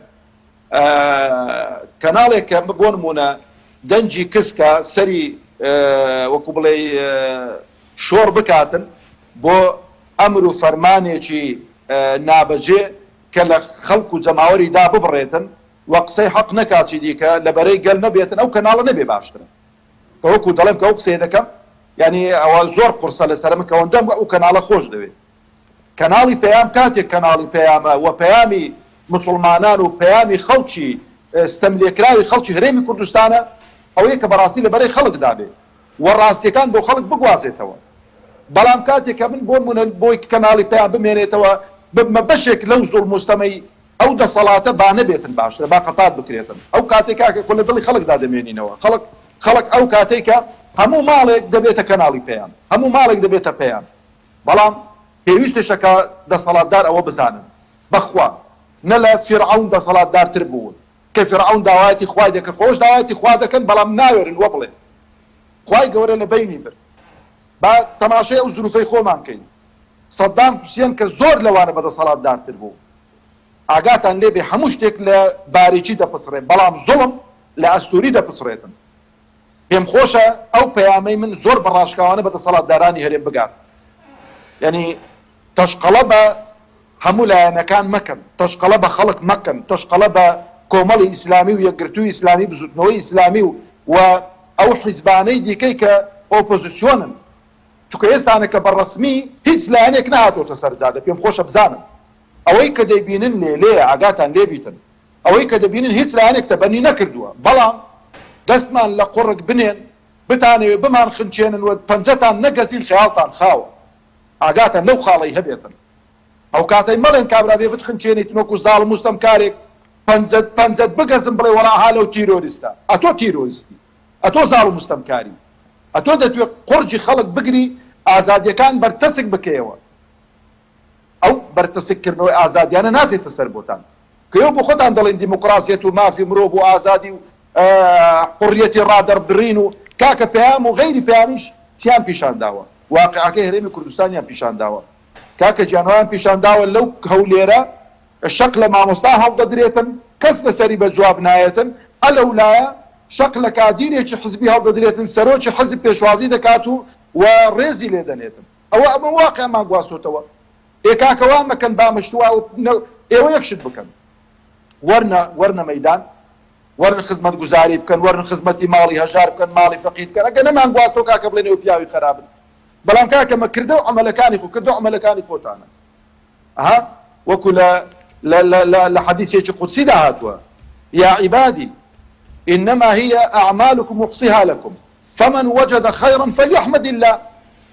کەناڵێک کە بۆ نمونە دەنگی کسکە سەری وەکو بڵێ شۆڕ بکاتن بۆ ئەمر و فەرمانێکی نابەجێ کە لە خەڵک و جەماوەری داببڕێتن و قسەی حەق نەکا چی دیکە لە بەرەی گەل نەبێتن ئەو کەناڵە نەبێ باشترە کە وەکو دەڵێم کە ئەو قسەیە دەکەم یانی ئەوە زۆر قورسە لەسەر من کە ئەوەندەم ئەو کەناڵە خۆش دەوێ کەناڵی پەیام کاتێک کەناڵی پەیامە و پەیامی مسوڵمانان و پەیامی خەڵکی ستەملێکراوی خەڵکی هەرێمی کوردستانە ئەوەیە کە بەڕاستی لە بەرەی خەڵکدا بێ و ڕاستیەکان بۆ خەڵک بگوازێتەوە بەڵام کاتێک کە من بۆنمونە بۆی کەناڵی پەیام بمێنێتەوە ببمە بەشێک لەو زوڵم و ستەمەی ئەو دەسەڵاتە با نەبێتن باشترە با قەتات بکرێتن ئەو کاتەی کاکە کۆ لە دڵی خەڵکدا دەمێنینەوە خەڵک خەڵک ئەو کاتەی کە هەموو ماڵێک دەبێتە کەناڵی پەیام هەموو ماڵێک دەبێتە پەیام بەڵام پێویستشە کە دەسەڵاتدار ئەوە بزانن بەخوا نە لە فیرعەون دەسەڵاتدارتر بوون. کە فیرعەون داوایەتی خوای دەکرد خۆش داوایەتی خوا دەکەن بەڵام ناوێرن وە بڵێن خوای گەورە لە بەینی برد با تەماشای ئەو زروفەی خۆمان کەین سەدام حوسێن کە زۆر لەوانە بەدەسەڵاتدارتر بوو ئاگاتان لێ بێ هەموو شتێک لە باریکی دەپچڕێ بەڵام زوڵم لە ئەستوری دەپچڕێتن پێم خۆشە ئەو پەیامەی من زۆر بە ڕاشکاوانە بە دەسەڵاتدارانی هەرێم بگات یانی تەشقەڵە بە هەموو لایەنەکان مەکەن تەشقەڵە بە خەڵک مەکەن تەشقەڵە بە کۆمەڵی ئیسلامی و یەکگرتووی ئیسلامی بزوتنەوەی ئیسلامی و و ئەو حیزبانەی دیکەی کە ئۆپۆزسیۆنن چونکە ئێستانەکە بە ڕەسمی هیچ لایەنێک نەهاتۆتە سەر جادە پێم خۆشە بزانن ئەوەی کە دەیبینن لێلێیە ئاگاتان لێ بیتن ئەوەی کە دەبینن هیچ لایەنێک تەبەنی نەکردووە بەڵام دەستمان لە قوڕگ بنێن بتانەوێ بمان خنچێنن و پەنجەتان نەگەزین خەیاڵتان خاوە ئاگاتان لەو خاڵەی هەبێتن ئەوکاتەی مەڵێن کابرا بێ بتخنچێنیتن وەکو زاڵم و ستەمکارێک پەنجەت پەنجەت بگەزن بڵێ وەڵا ها لەو تیرۆریستە ئەتۆ تیرۆریستی ئەتۆ زاڵم و ستەمکاری ئەتۆ دەتوێ قوڕگی خەڵک بگری ئازادیەکان بەرتەسک بکەیەوە ئەو بەرتەسک کردنەوەی ئازادیانە ناچێتە سەر بۆتان کە ئێوە بۆ خۆتان دەڵێن دیموکراسیەت و مافی مرۆڤ و ئازادی و حوڕیەتی ڕادەربڕین و کاکە پەیام و غەیری پەیامیش چیان پیشان داوە واقیعەکەی هەرێمی کوردستانیان پیشان داوە کاکە گیان وایان پیشان داوە لەو هەولێرە شەق لە مامۆستا هەڵدەدرێتن کەس لەسەری بە جواب نایەتن ئەلەولایە شەق لە کادیرێکی حزبی هەڵدەدرێتن سەرۆکی حزب پێشوازی دەکات و و ڕێزی لێ دەنێتن ئەوە ئەمە واقعمان گواستۆتەوە ئێ کاکە وا مەکەن با مشتوا ئێوە یەک شت بکەن وەرنە وەرنە مەیدان وەرن خزمەت گوزاری بکەن وەرن خزمەتی ماڵی هەژار بکەن ماڵی فەقیر بکەن ئەگەر نەمان گواستەوە کاکە بڵێن ئێوە پیاوی خەرابن بەڵام کاکە مە کردە و عەمەلەکانی خۆ کردە و عەمەلەکانی خۆتانە ئەها وەکو لە لە لە لە لە حەدیسێکی قودسیدا هاتووە یا عیبادی انما هی اعمالکم احصیها لکم فمن وجد خیرا فلیحمد اللە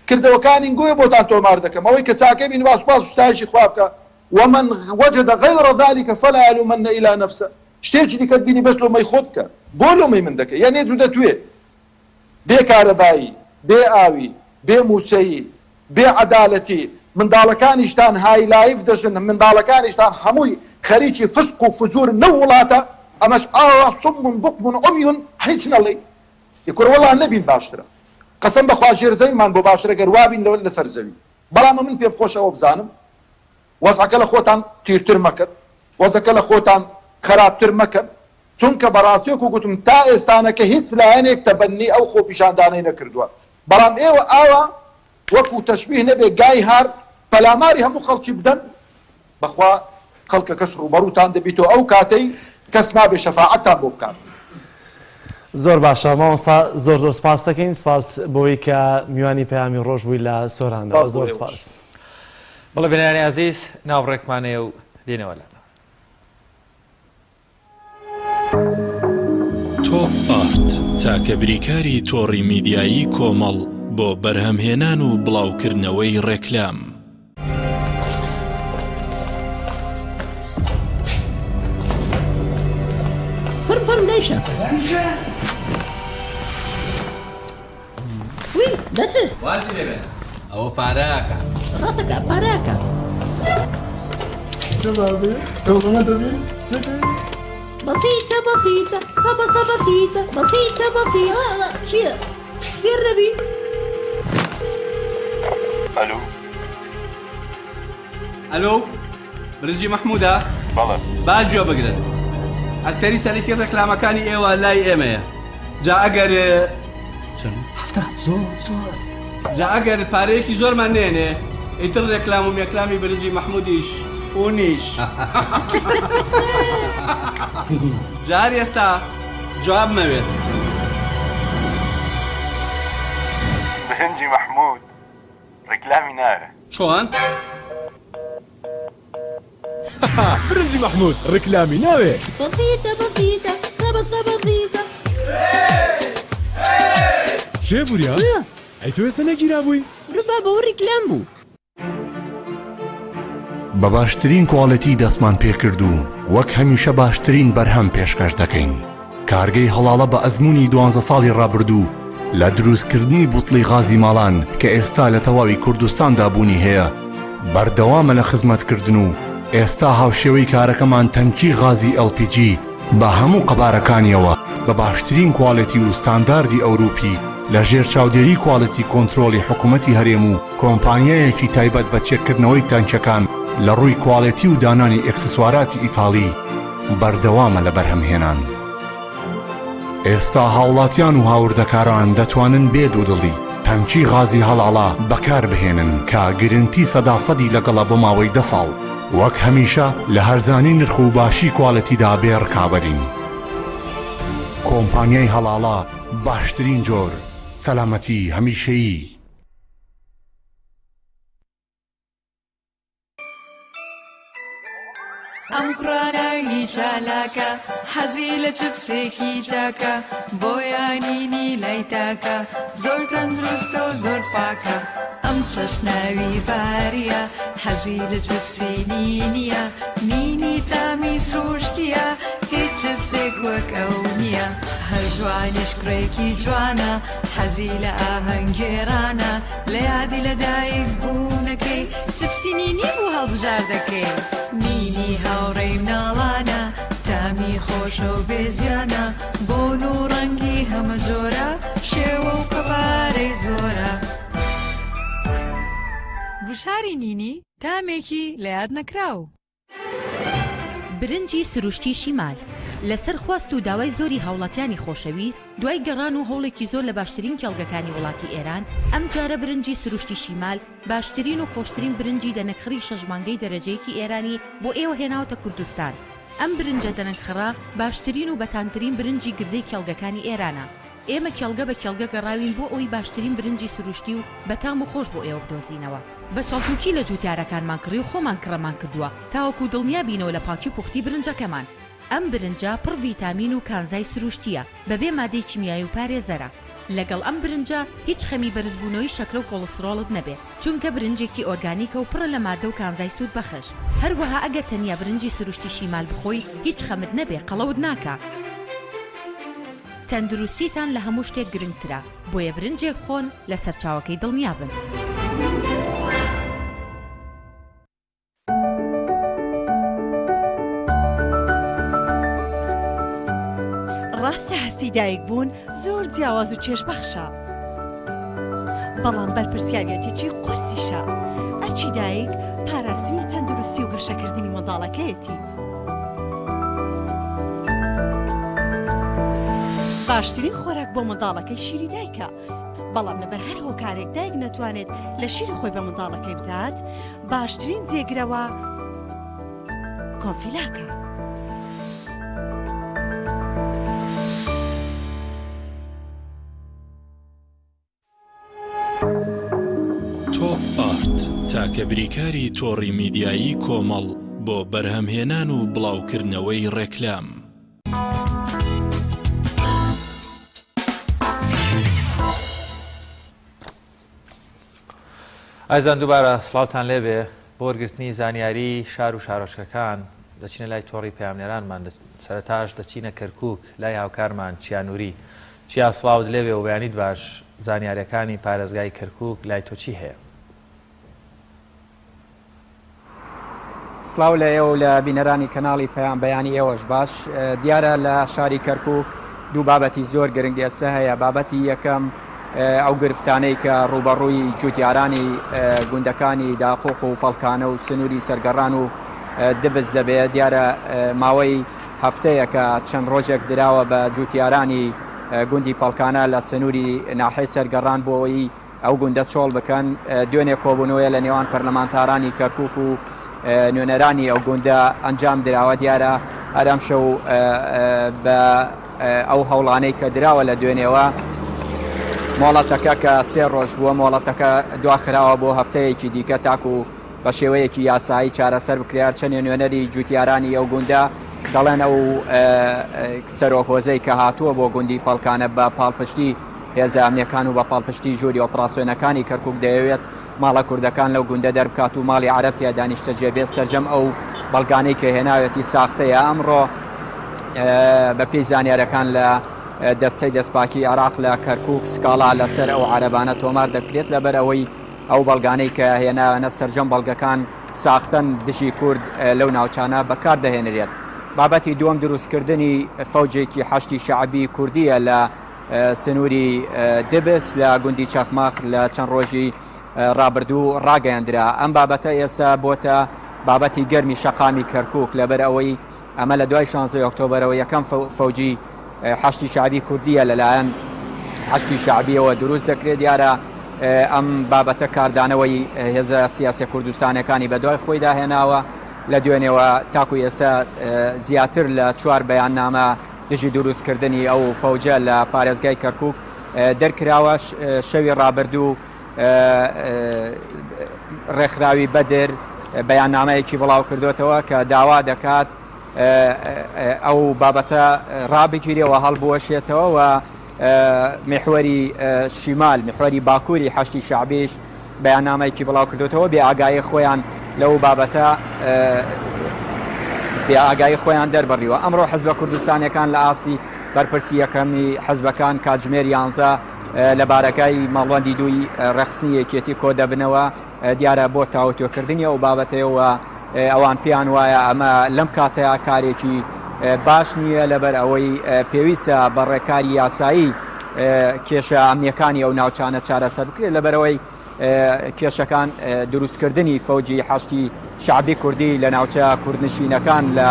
کردەوەکانی گۆیە بۆتان تۆمار دەکەم ئەوەی کە چاکەی بینی با سوپاس و ستایشی خوا بکا ومن وجد غیر ذلک فلا یلومن الا نفسه شتێکی دیکەت بینی بەس لۆمەی خۆت بکە بۆ لۆمەی من دەکەی یان نێت و دەتوێ بێ کارەبایی بێ ئاوی بێ موچەیی بێ عەدالەتی منداڵەکانیشتان های لایف دەژن منداڵەکانیشتان هەمووی خەریکی فسق و فجورن لەو وڵاتە ئەمەش ئاوا صم بکم عمی هیچ نەڵێی ی کورە وەڵا نەبین باشترە قەسەم بەخوا ژێر زەویمان بۆ باشترە گەر وابین لەوە لەسەر زەوی بەڵام ئەمن پێم خۆشە ئەوە بزانم وەزعەکە لە خۆتان تیرتر مەکەن وەزەکە لە خۆتان خەراپتر مەکەن چونکە بەڕاستی وەکو گوتم تا ئێستانەکە هیچ لایەنێک تەبەنی ئەو خۆپیشاندانەی نەکردووە بەڵام ئێوە ئاوا وەکو تەشبیه نەبێ گای هار پەلاماری هەموو خەڵکی بدەن بەخوا خەڵکەکەش ڕووبەڕووتان دەبیتەوە ئەو کاتەی کەس نابێ شەفاعەتتان بۆ بکات. زۆر باشە مامۆستا زۆر زۆر سپاست دەکەین سپاس بۆی کە میوانی پەیامی ڕۆژ بووی لە سۆرانەوە سپاس بۆ زۆر ئێوەش. سپاس. بەڵێ بینەرانی ئازیز ناوبڕێکمان هەیە و دێینەوە لاتان. تۆپ ئارت تاکە بریکاری تۆڕی میدیایی کۆمەڵ بۆ بەرهەمهێنان و بڵاوکردنەوەی ڕێکلام. فرم فرم دەیشە وی دەست وازی لێ بێنە ئەوە پارەکە ڕاستەکە پارەکە بەسیتە بەسیتە سەبە سەبە سیتە بەسیتە بەسیتە چییە فێر نەبی ئەلو ئەلۆ برنجی مەحموودە؟ بەڵێ. با گوێ بگرن ئەکتەری سەرەکی ڕێکلامەکانی ئێوە لای ئێمەیە جا ئەگەر چەند؟ هەفتا زۆر زۆر جا ئەگەر پارەیەکی زۆرمان نێنێ ئیتر ڕێکلام و مێکلامی برنجی مەحموودیش فونیش جار ئێستا جواب مەوێت. برنجی مەحموود ڕیکلامی ناوێ. چۆن؟ برنجی مەحمود ڕیکلامی ناوێ. بەسیتە بەسیتە سەبە سەبە زیتە. کێ وریا؟ ئەی تۆ ئێستا نەگیرابووی؟ ورە بابە ئەوە ڕیکلام بوو. بە باشترین کواڵێتی دەستمان پێکرد و وەک هەمیشە باشترین بەرهەم پێشکەش دەکەین. کارگەی هەڵاڵە بە ئەزموونی دوانزە ساڵی ڕابردوو لە دروستکردنی بوتڵی غازی ماڵان کە ئێستا لە تەواوی کوردستاندا بوونی هەیە بەردەوامە لە خزمەتکردن و ئێستا هاوشێوەی کارەکەمان تەنکی غازی LPG. بە هەموو قەبارەکانیەوە بە باشترین کوالێتی و ستانداردی ئەوروپی لە ژێر چاودێری quality control ی حکومەتی هەرێم و کۆمپانیایەکی تایبەت بە چێککردنەوەی تانکیەکان لە ڕووی کوالێتی و دانانی ئێکسسواراتی ئیتاڵی بەردەوامە لە بەرهەمهێنان. ئێستا هاوڵاتیان و هاوردەکاران دەتوانن بێ دوودڵی تەنکی غازی هەڵاڵە بەکاربهێنن کە گرنتی سەدا سەدی لەگەڵە بۆ ماوەی دە ساڵ. وەک هەمیشە لە هەرزانی نرخ و باشی کوالێتیدا بێ ڕکابەرین. کۆمپانیای هەڵاڵە باشترین جۆر، سەلامەتی هەمیشەیی. ئەم کوڕە ناوی چالاکە حەزی لە چپسێکی چاکە بۆیانینی لای تاکە زۆر تەندروستە و زۆر پاکە ئەم چەشناوی باریە حەزی لە چپسی نینیە نینی تامی سروشتیە هیچ چپسێک وەک ئەو نییە هەر ژوانیش کوڕێکی جوانە حەزی لە ئاهەنگگێڕانە لە یادی لەدایک بوونەکەی چپسی نینی بوو هەڵبژاردەکەی. نینی هاوڕێی مناڵانە تامی خۆشە و بێ زیانە بۆن و ڕەنگی هەمە جۆرە شێوە و قەبارەی زۆرە. گوشاری نینی تامێکی لە یاد نەکراو. برنجی سروشتی شیمال، لەسەر خواست و داوای زۆری هاوڵاتیانی خۆشەویست، دوای گەڕان و هەوڵێکی زۆر لە باشترین کێڵگەکانی وڵاتی ئێران، ئەمجارە برنجی سروشتی شیمال باشترین و خۆشترین برنجی دەنەکخڕی شەش مانگەی دەرەجەیەکی ئێرانی بۆ ئێوە هێناوەتە کوردستان. ئەم برنجە دەنەکخڕە باشترین و بەتامترین برنجی گردەی کێڵگەکانی ئێرانە. ئێمە کێڵگە بە کێڵگە گەڕاوین بۆ ئەوەی باشترین برنجی سروشتی و بەتام و خۆش بۆ ئێوە بدۆزینەوە. بە چەڵتوکی لە جوتیارەکانمان کڕی و خۆمان کڕەمان کردووە تاوەکو دڵنیا بینەوە لە پاکی و پوختی برنجەکەمان. ئەم برنجە پڕ ڤیتامین و کانزای سروشتییە، بەبێ مادەی کیمیایی و پارێزەرە. لەگەڵ ئەم برنجە هیچ خەمی بەرزبوونەوەی شەکرە و کۆڵسترۆڵت نەبێ، چونکە برنجێکی ئۆرگانیکە و پڕە لە مادە و کانزای سوودبەخش. هەروەها ئەگەر تەنیا برنجی سروشتی شیمال بخۆی هیچ خەمت نەبێ قەڵەوت ناکا. تەندروستیتان لە هەموو شتێک گرنگترە، بۆیە برنجێک بخۆن لە سەرچاوەکەی دڵنیابن. ڕاستە هەستی دایک بوون زۆر جیاواز و چێژبەخشە، بەڵام بەرپرسیاریەتێکی قورسیشە. ئەرکی دایک پاراستنی تەندروستی و گەشەکردنی منداڵەکەیەتی. باشترین خۆراک بۆ منداڵەکەی شیری دایکە، بەڵام لەبەر هەر هۆکارێک دایک نەتوانێت لە شیری خۆی بە منداڵەکەی بدات، باشترین جێگرەوە کۆنفیلاکە. تۆپ ئارت تاکە بریکاری تۆڕی میدیایی کۆمەڵ بۆ بەرهەمهێنان و بڵاوکردنەوەی ڕێکلام. ئازیزان دووبارە سڵاوتان لێبێ بۆ وەرگرتنی زانیاری شار و شارۆچکەکان دەچینە لای تۆڕی پەیامنێرانمان سەرەتاش دەچینە کەرکک لای هاوکارمان چیانوری چیا سڵاوت لێبێ و بەیانیت باش زانیاریەکانی پارێزگای کەرکک لای تۆ چی هەیە؟ سڵاو لە ئێوە و لە بینەرانی کەناڵی پەیام بەیانی ئێوەش باش دیارە لە شاری کەرکک دوو بابەتی زۆر گرنگ ئێستا هەیە بابەتی یەکەم ئەو گرفتانەی کە ڕووبەڕووی جوتیارانی گوندەکانی داقوق و پەڵکانە و سنووری سەرگەڕان و دبس دەبێت دیارە ماوەی هەفتەیەکە چەند ڕۆژێک دراوە بە جوتیارانی گوندی پەڵکانە لە سنووری ناحیەی سەرگەڕان بۆ ئەوەی ئەو گوندە چۆڵ بکەن. دوێنێ کۆبوونەوەیە لە نێوان پەرلەمانتارانی کەرکوک و نوێنەرانی ئەو گوندە ئەنجام دراوە. دیارە هەر ئەمشەو بە ئەو هەوڵانەی کە دراوە لە دوێنێوە مۆڵەتەکە کە سێ ڕۆژ بووە مۆڵەتەکە دواخراوە بۆ هەفتەیەکی دیکە تاکو بە شێوەیەکی یاسایی چارەسەر بکرێت، هەرچەندێ نوێنەری جوتیارانی ئەو گوندە دەڵێن ئەو سەرۆک هۆزەی کە هاتووە بۆ گوندی پەڵکانە بە پاڵپشتی هێزە ئەمنیەکان و بە پاڵپشتی ژووری ئۆپراسیۆنەکانی کەرکوک دەیەوێت ماڵە کوردەکان لەو گوندە دەربکات و ماڵی عەرەب تیادا نیشتەجێ بێت، سەرجەم ئەو بەڵگانەی کە هێناوێتی ساختەیە. ئەمڕۆ بەپێی زانیارەکان لە دەستەی دەستپاکی عێراق لە کەرکوک سکاڵا لەسەر ئەو عەرەبانە تۆمار دەکرێت لەبەر ئەوەی ئەو بەڵگانەی کە هێنایانە سەرجەم بەڵگەکان ساختەن دژی کورد لەو ناوچانە بەکار دەهێنرێت. بابەتی دووەم دروستکردنی فەوجێکی حەشدی شەعبی کوردییە لە سنووری دبس لە گوندی چەخماخ لە چەند ڕۆژی ڕابردوو ڕاگەیەندرا. ئەم بابەتە ئێستا بۆتە بابەتی گەرمی شەقامی کەرکووک لەبەر ئەوەی ئەمە لە دوای شانزەی ئۆکتۆبەرەوە یەکەم فەوجی حەشدی شەعبی کوردییە لەلایەن حەشدی شەعبیەوە دروست دەکرێت. دیارە ئەم بابەتە کاردانەوەی هێزە سیاسیە کوردستانەکانی بەدوای خۆیدا هێناوە. لە دوێنێوە تاکو ئێستا زیاتر لە چوار بەیاننامە دژی دروستکردنی ئەو فەوجە لە پارێزگای کەرکوک دەرکراوە. شەوی ڕابردوو ڕێکخراوی بەدر بەیاننامەیەکی بڵاوکردۆتەوە کە داوا دەکات ئەو بابەتە ڕابگیرێ و هەڵبوەشێتەوە و میحوەری شیمال، میحوەری باکووری حەشدی شەعبیش بەیاننامەیەکی بڵاوکردۆتەوە بێ ئاگایی خۆیان لەو بابەتە بێ ئاگایی خۆیان دەربڕیوە. ئەمڕۆ حزبە کوردستانیەکان لە ئاستی بەرپرسی یەکەمی حزبەکان کاتژمێر یانزە لە بارەگای مەڵبەندی دووی ڕێکخستنی یەکێتی کۆدەبنەوە. دیارە بۆ تاوتوێکردنی ئەو بابەتەیە و ئەوان پێیان وایە ئەمە لەم کاتەیا کارێکی باش نییە لەبەر ئەوەی پێویستە بە ڕێکاری یاسایی کێشە ئەمنیەکانی ئەو ناوچانە چارەسەر بکرێت لەبەرئەوەی کێشەکان دروستکردنی فەوجی حەشدی شەعبی کوردی لە ناوچە کوردنشینەکان لە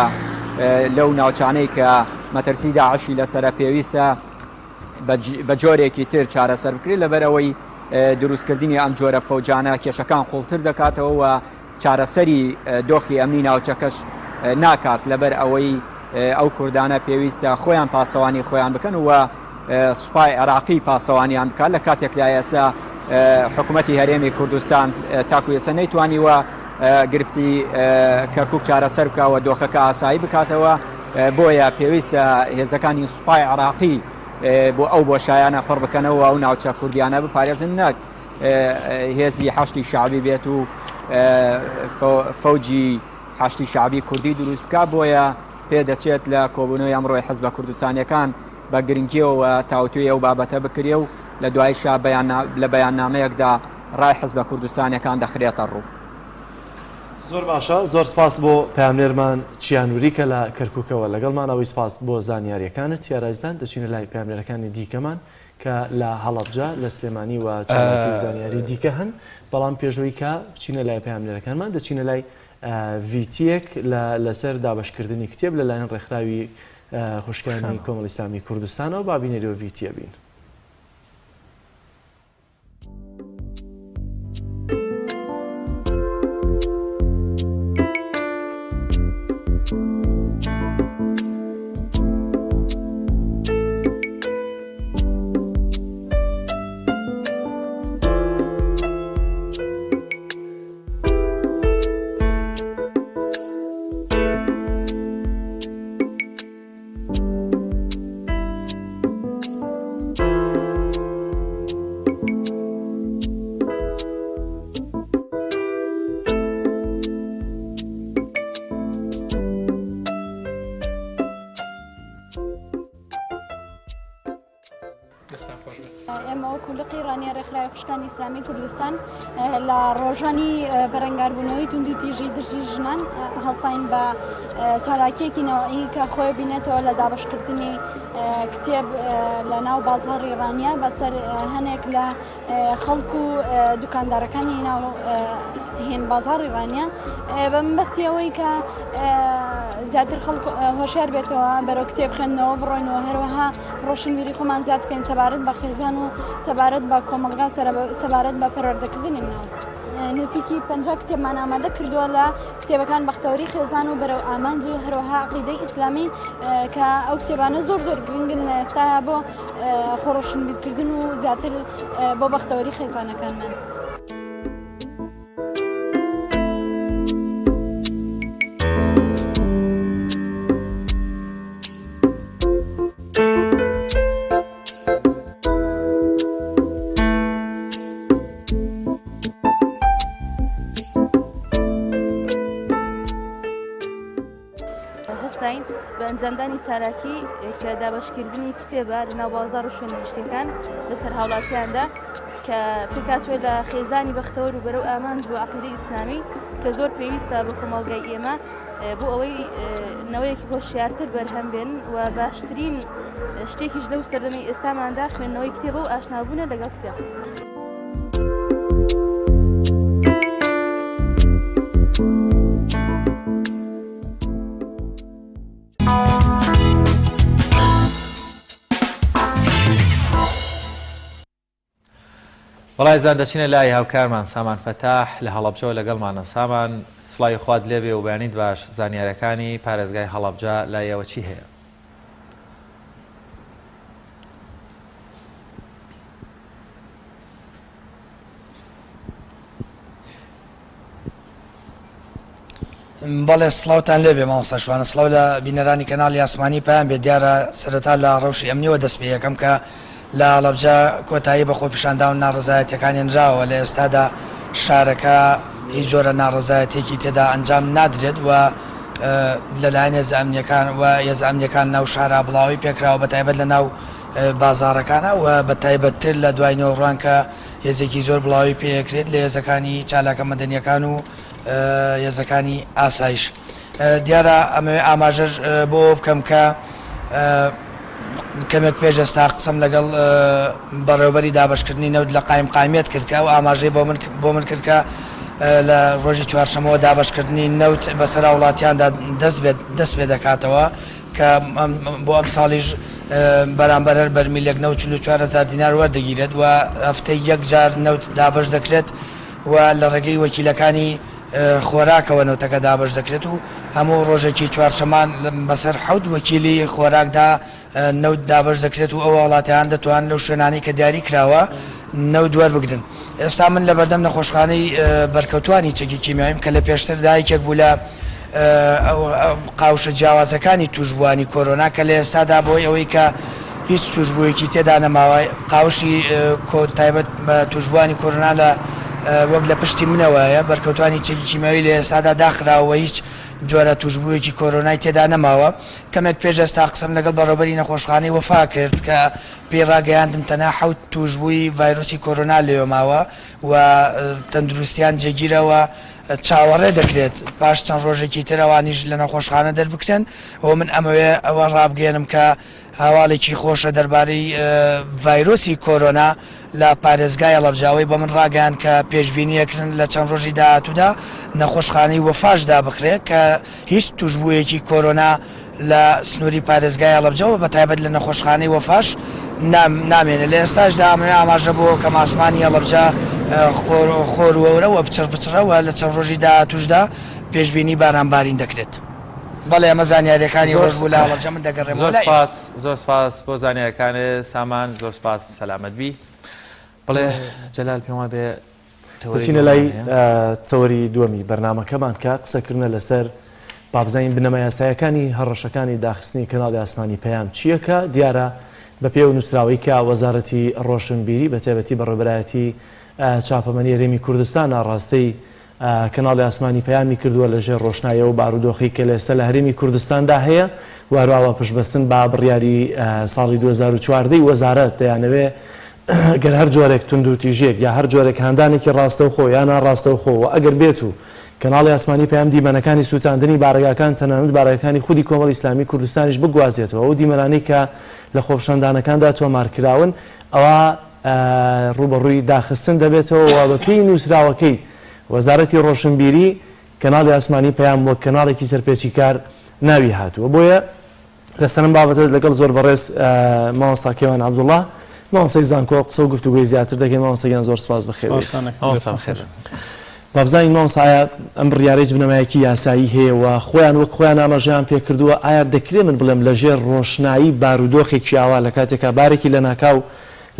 لەو ناوچانەی کە مەترسی داعشی لەسەرە پێویستە بە جۆرێکی تر چارەسەر بکرێت لەبەرئەوەی دروستکردنی ئەم جۆرە فەوجانە کێشەکان قوڵتر دەکاتەوە و چارەسەری دۆخی ئەمنی ناوچەکەش ناکات لەبەر ئەوەی ئەو کوردانە پێویستە خۆیان پاسەوانی خۆیان بکەن و سوپای عێراقی پاسەوانیان بکات لە کاتێکدا ئێستا حکوومەتی هەرێمی کوردستان تاکو ئێستا نەیتوانیوە گرفتی کەرکک چارەسەر بکەوە دۆخەکە ئاسایی بکاتەوە بۆیە پێویستە هێزەکانی سوپای عێراقی بۆ ئەو بۆشایانە پڕ بکەنەوە ئەو ناوچە کوردیانە بپارێزن نەک هێزی حەشدی شەعبی بێت و فەوجی حەشدی شەعبی کوردی دروست بکات، بۆیە پێدەچێت لە کۆبوونەوەی ئەمڕۆی حزبە کوردستانییەکان بە گرنگییەوە تاوتوێی ئەو بابەتە بکرێ و لە دوایشا لە بەیاننامەیەکدا ڕای حزبە کوردستانییەکان دەخرێتە ڕوو. زۆر باشە زۆر سپاس بۆ پەیامنێرمان چیا نوری کە لە کەرکوکەوە لەگەڵمانە وی سپاس بۆ زانیاریەکانت یارایزدان دەچینە لای پەیامنێرەکانی دیکەمان کە لە هەڵەبجە، لە سلێمانی و چالاکی و زانیاری دیکە هەن، بەڵام پێشەوەی کە بچینە لای پەیامنێرەکانمان دەچینە لای ڤیتیەک لە لەسەر دابەشکردنی کتێب لەلایەن ڕێکخراوی خوشکانی کۆمەڵی ئیسلامی کوردستانەوە با بینەری ئەو ڤیتیە بین. ئێمە وەکو لقی ڕانیە ڕێکخراوی خوشکانی ئیسلامی کوردستان لە ڕۆژانی بەرەنگاربوونەوەی توندوتیژی دژی ژنان هەڵساین بە چالاکیەکی نەوعی کە خۆی بینێتەوە لە دابشکردنی کتێب لە ناو بازاڕی ڕانیە بەسەر هەنێک لە خەڵک و دوکاندارەکانی ناو هێن بازاڕی ڕانیە بە مەبەستی ئەوەی کە زیاتر خەڵک هۆشیار بێتەوە بەرەو کتێب خوێندنەوە بڕۆینەوە هەروەها ڕۆشنبیری خۆمان زیاد بکەین سەبارەت بە خێزان و سەبارەت بە کۆمەڵگا و سەبارەت بە پەروەردەکردنی مناڵ. نزیکی 50 کتێبمان ئامادە کردووە لە کتێبەکان بەختەوەری خێزان و بەرەو ئامانج و هەروەها عقیدەی ئیسلامی کە ئەو کتێبانە زۆر زۆر گرنگن لە ئێستا بۆ خۆڕۆشنبیرکردن و زیاتر بۆ بەختەوەری خێزانەکانمان. هەستاین بە ئەنجامدانی چالاکی کە دابەشکردنی کتێبە لە ناو بازاڕ و شوێنە گشتیەکان بەسەر هاوڵاتیاندا کە پێکهاتووە لە خێزانی بەختەوەر و بەرەو ئامانج و عەقیدەی ئیسلامی کە زۆر پێویستە بۆ کۆمەڵگای ئێمە. بۆ ئەوەی نەوەیەکی هۆشیارتر بەرهەم بێن و باشترین شتێکیش لەو سەردەمی ئێستاماندا خوێندنەوەی کتێبە و ئاشنابوونە لەگەڵ کتێب. بەڵێ ئازیزان دەچینە لای هاوکارمان سامان فەتاح لە هەڵەبجەوە لەگەڵمانە سامان سڵاوی خوات لێبێ و بەیانیت باش زانیارەکانی پارێزگای هەڵەبجە لای ئێوە چی هەیە؟ بەڵێ سڵاوتان لێبێ مامۆستا شوانە سڵاو لە بینەرانی کەناڵی ئاسمانی پەیام بێت دیارە سەرەتا لە ڕەوشی ئەمنیەوە دەست پێ یەکەم کە لە هەڵەبجە کۆتایی بە خۆپیشاندان و ناڕەزایەتیەکان هێنراوە لە ئێستادا شارەکە هیچ جۆرە ناڕەزایەتیەکی تێدا ئەنجام نادرێت و لەلایەن هێزە ئەمنیەکان و هێزە ئەمنیەکان ناو شارا بڵاوەی پێکراوە بە تایبەت لە ناو بازاڕەکانە و بە تایبەتتر لە دوای نێوەڕوان کە هێزێکی زۆر بڵاوەی پێکرێت لە هێزەکانی چالاکە مەدەنیەکان و هێزەکانی ئاسایش. دیارە ئەمەوێ ئاماژەش بۆ ئەوە بکەم کە کەمێک پێش ئێستا قسەم لەگەڵ بەڕێوبەری دابەشکردنی نەوت لە قایمقامیەت کرد کە ئەو ئاماژەی بۆ من بۆ من کرد کە لە ڕۆژی چوارشەمەوە دابەشکردنی نەوت بەسەر هاوڵاتیاندا دەست بێت دەست پێ دەکاتەوە کە بۆ ئەم ساڵیش بەرامبەر هەر بەرمیلێک نەوت 44 هەزار دینار وەردەگیرێت و هەفتەی یەک جار نەوت دابەش دەکرێت و لە ڕێگەی وەکیلەکانی خۆراکەوە نەوتەکە دابەش دەکرێت و هەموو ڕۆژێکی چوارشەمان بەسەر حەوت وەکیلی خۆراکدا نەوت دابەش دەکرێت و ئەو هاوڵاتیان دەتوانن لەو شوێنانەی کە دیاری کراوە نەوت وەربگرن. ئێستا من لەبەردەم نەخۆشخانەی بەرکەوتوانی چەکی کیمیاویم کە لە پێشتر دایکێک بوو لە قاوشە جیاوازەکانی تووشبووانی کۆرۆنا کە لە ئێستادا بەهۆی ئەوەی کە هیچ تووشبوویەکی تێدا نەماوە قاوشی تایبەت بە تووشبووانی کۆرۆنا لە وەک لە پشتی منەوەیە بەرکەوتوانی چەکی کیمیاوی لە ئێستادا داخراوە و هیچ جۆرە تووشبوویەکی کۆرۆنای تێدا نەماوە کەمێک پێش ئێستا قسەم لەگەڵ بەڕێوبەری نەخۆشخانەی وەفا کرد کە پێی ڕاگەیاندم تەنها حەوت تووشبووی ڤایرۆسی کۆرۆنا لەوێ ماوە و تەندروستیان جێگیرە و چاوەڕێ دەکرێت پاش چەند ڕۆژێکی تر ئەوانیش لە نەخۆشخانە دەربکرێن و من ئەمەوێ ئەوە ڕابگەیەنم کە هەواڵێکی خۆشە دەربارەی ڤایرۆسی کۆرۆنا لە پارێزگای هەڵەبجە ئەوەی بە من ڕاگەیاند کە پێشبینی ئەکرن لە چەند ڕۆژی داهاتوودا نەخۆشخانەی وەفاش دابخرێت کە هیچ توشبوویەکی کۆرۆنا لە سنووری پارێزگای هەڵەبجە و بەتایبەت لە نەخۆشخانەی وەفاش نامێنێت. لە ئێستاشدا ئەمەوێ ئاماژە بۆ کەم ئاسمانی هەڵەبجە خۆر و هەورە و پچڕ پچڕە و لە چەند ڕۆژی داهاتووشدا پێشبینی بارانبارین دەکرێت. بەڵێ ئەمە زانیارییەکانی ڕۆژ بوو لە هەڵەبجە، من دەگەڕێمەوە زۆر لای ئێوە. سپاس زۆر سپاس بۆ زانیاریەکانت سامان زۆر سپاس سەلامەت بی. بەڵێ جەلال پێم وابێ تەوەری دەچینە لای دووەمان هەیە. تەوەری دووەمی بەرنامەکەمان کە قسەکردنە لەسەر با بزانین بنەما یاسایەکانی هەڕەشەکانی داخستنی کەناڵی ئاسمانی پەیام چییە کە دیارە بەپێی ئەو نووسراوەی کە وەزارەتی ڕۆشنبیری بە تایبەتی بەڕێوەبەرایەتی چاپەمەنی هەرێمی کوردستان ئاڕاستەی کەناڵی ئاسمانی پەیامی کردووە لە ژێر ڕۆشنایی ئەو بارودۆخەی کە لە ئێستا لە هەرێمی کوردستاندا هەیە و هەروەها بە پشتبەستن بە بڕیاری ساڵی 2014 ی وەزارەت دەیانەوێ گەر هەر جۆرێک توندوتیژیەک یا هەر جۆرێک هاندانێکی ڕاستەوخۆ یا ناڕاستەوخۆ و ئەگەر بێت و کەناڵی ئاسمانی پەیام دیمەنەکانی سووتاندنی بارەگاکان تەنانەت بارەگاکانی خودی کۆمەڵی ئیسلامی کوردستانیش بگوازێتەوە ئەو دیمەنانەی کە لە خۆپیشاندانەکاندا تۆمارکراون ئەوا ڕووبەڕووی داخستن دەبێتەوە و بەپێی نووسراوەکەی وەزارەتی ڕۆشنبیری کەناڵی ئاسمانی پەیام وەک کەناڵێکی سەرپێچیکار ناوی هاتووە بۆیە لەسەر ئەم بابەتە لەگەڵ زۆر بەڕێز مامۆستا کەیوان عەبدوڵڵا مامۆستای زانکۆ قسە و گفتوگۆی زیاتر دەکەین مامۆستا گیان زۆر سپاس بەخێر بێیت. مامۆستا بەخێر بێن. با بزانین مامۆستا ئایا ئەم بڕیارە هیچ بنەمایەکی یاسایی هەیە و خۆیان وەک خۆیان ئاماژەیان پێکردووە ئایا دەکرێ من بڵێم لەژێر ڕۆشنایی بارودۆخێکی ئاوا لە کاتێکا بارێکی لەناکاو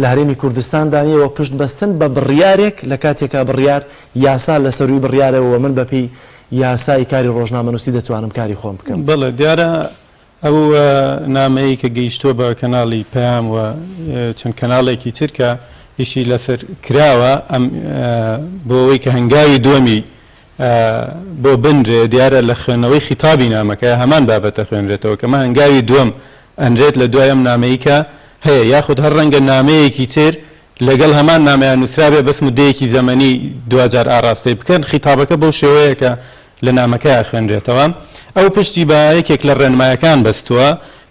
لە هەرێمی کوردستاندا نییە و پشت بەستن بە بڕیارێک لە کاتێکا بڕیار یاسا لە سەرووی بڕیارەوە و من بەپێی یاسای کاری ڕۆژنامەنووسی دەتوانم کاری خۆم بکەم. بەڵێ دیارە ئەو نامەیەی کە گەیشتووە بە کەناڵی پەیام و چەند کەناڵێکی تر کە ئیشی لەسەر کراوە ئەم بۆ ئەوەی کە هەنگاوی دووەمی بۆ بنرێ دیارە لە خوێندنەوەی خیتابی نامەکە هەمان بابەت ئەخوێنرێتەوە کە مە هەنگاوی دووەم ئەنرێت لە دوای ئەم نامەی کە هەیە یاخود هەر ڕەنگە نامەیەکی تر لەگەڵ هەمان نامەیا نووسرابێ بەس مودەیەکی زەمەنی دواجار ئاڕاستەی بکەن، خیتابەکە بەو شێوەیە کە لە نامەکەیا ئەخوێنرێتەوە. ئەو پشتی بە یەکێک لە ڕێنمایەکان بەستووە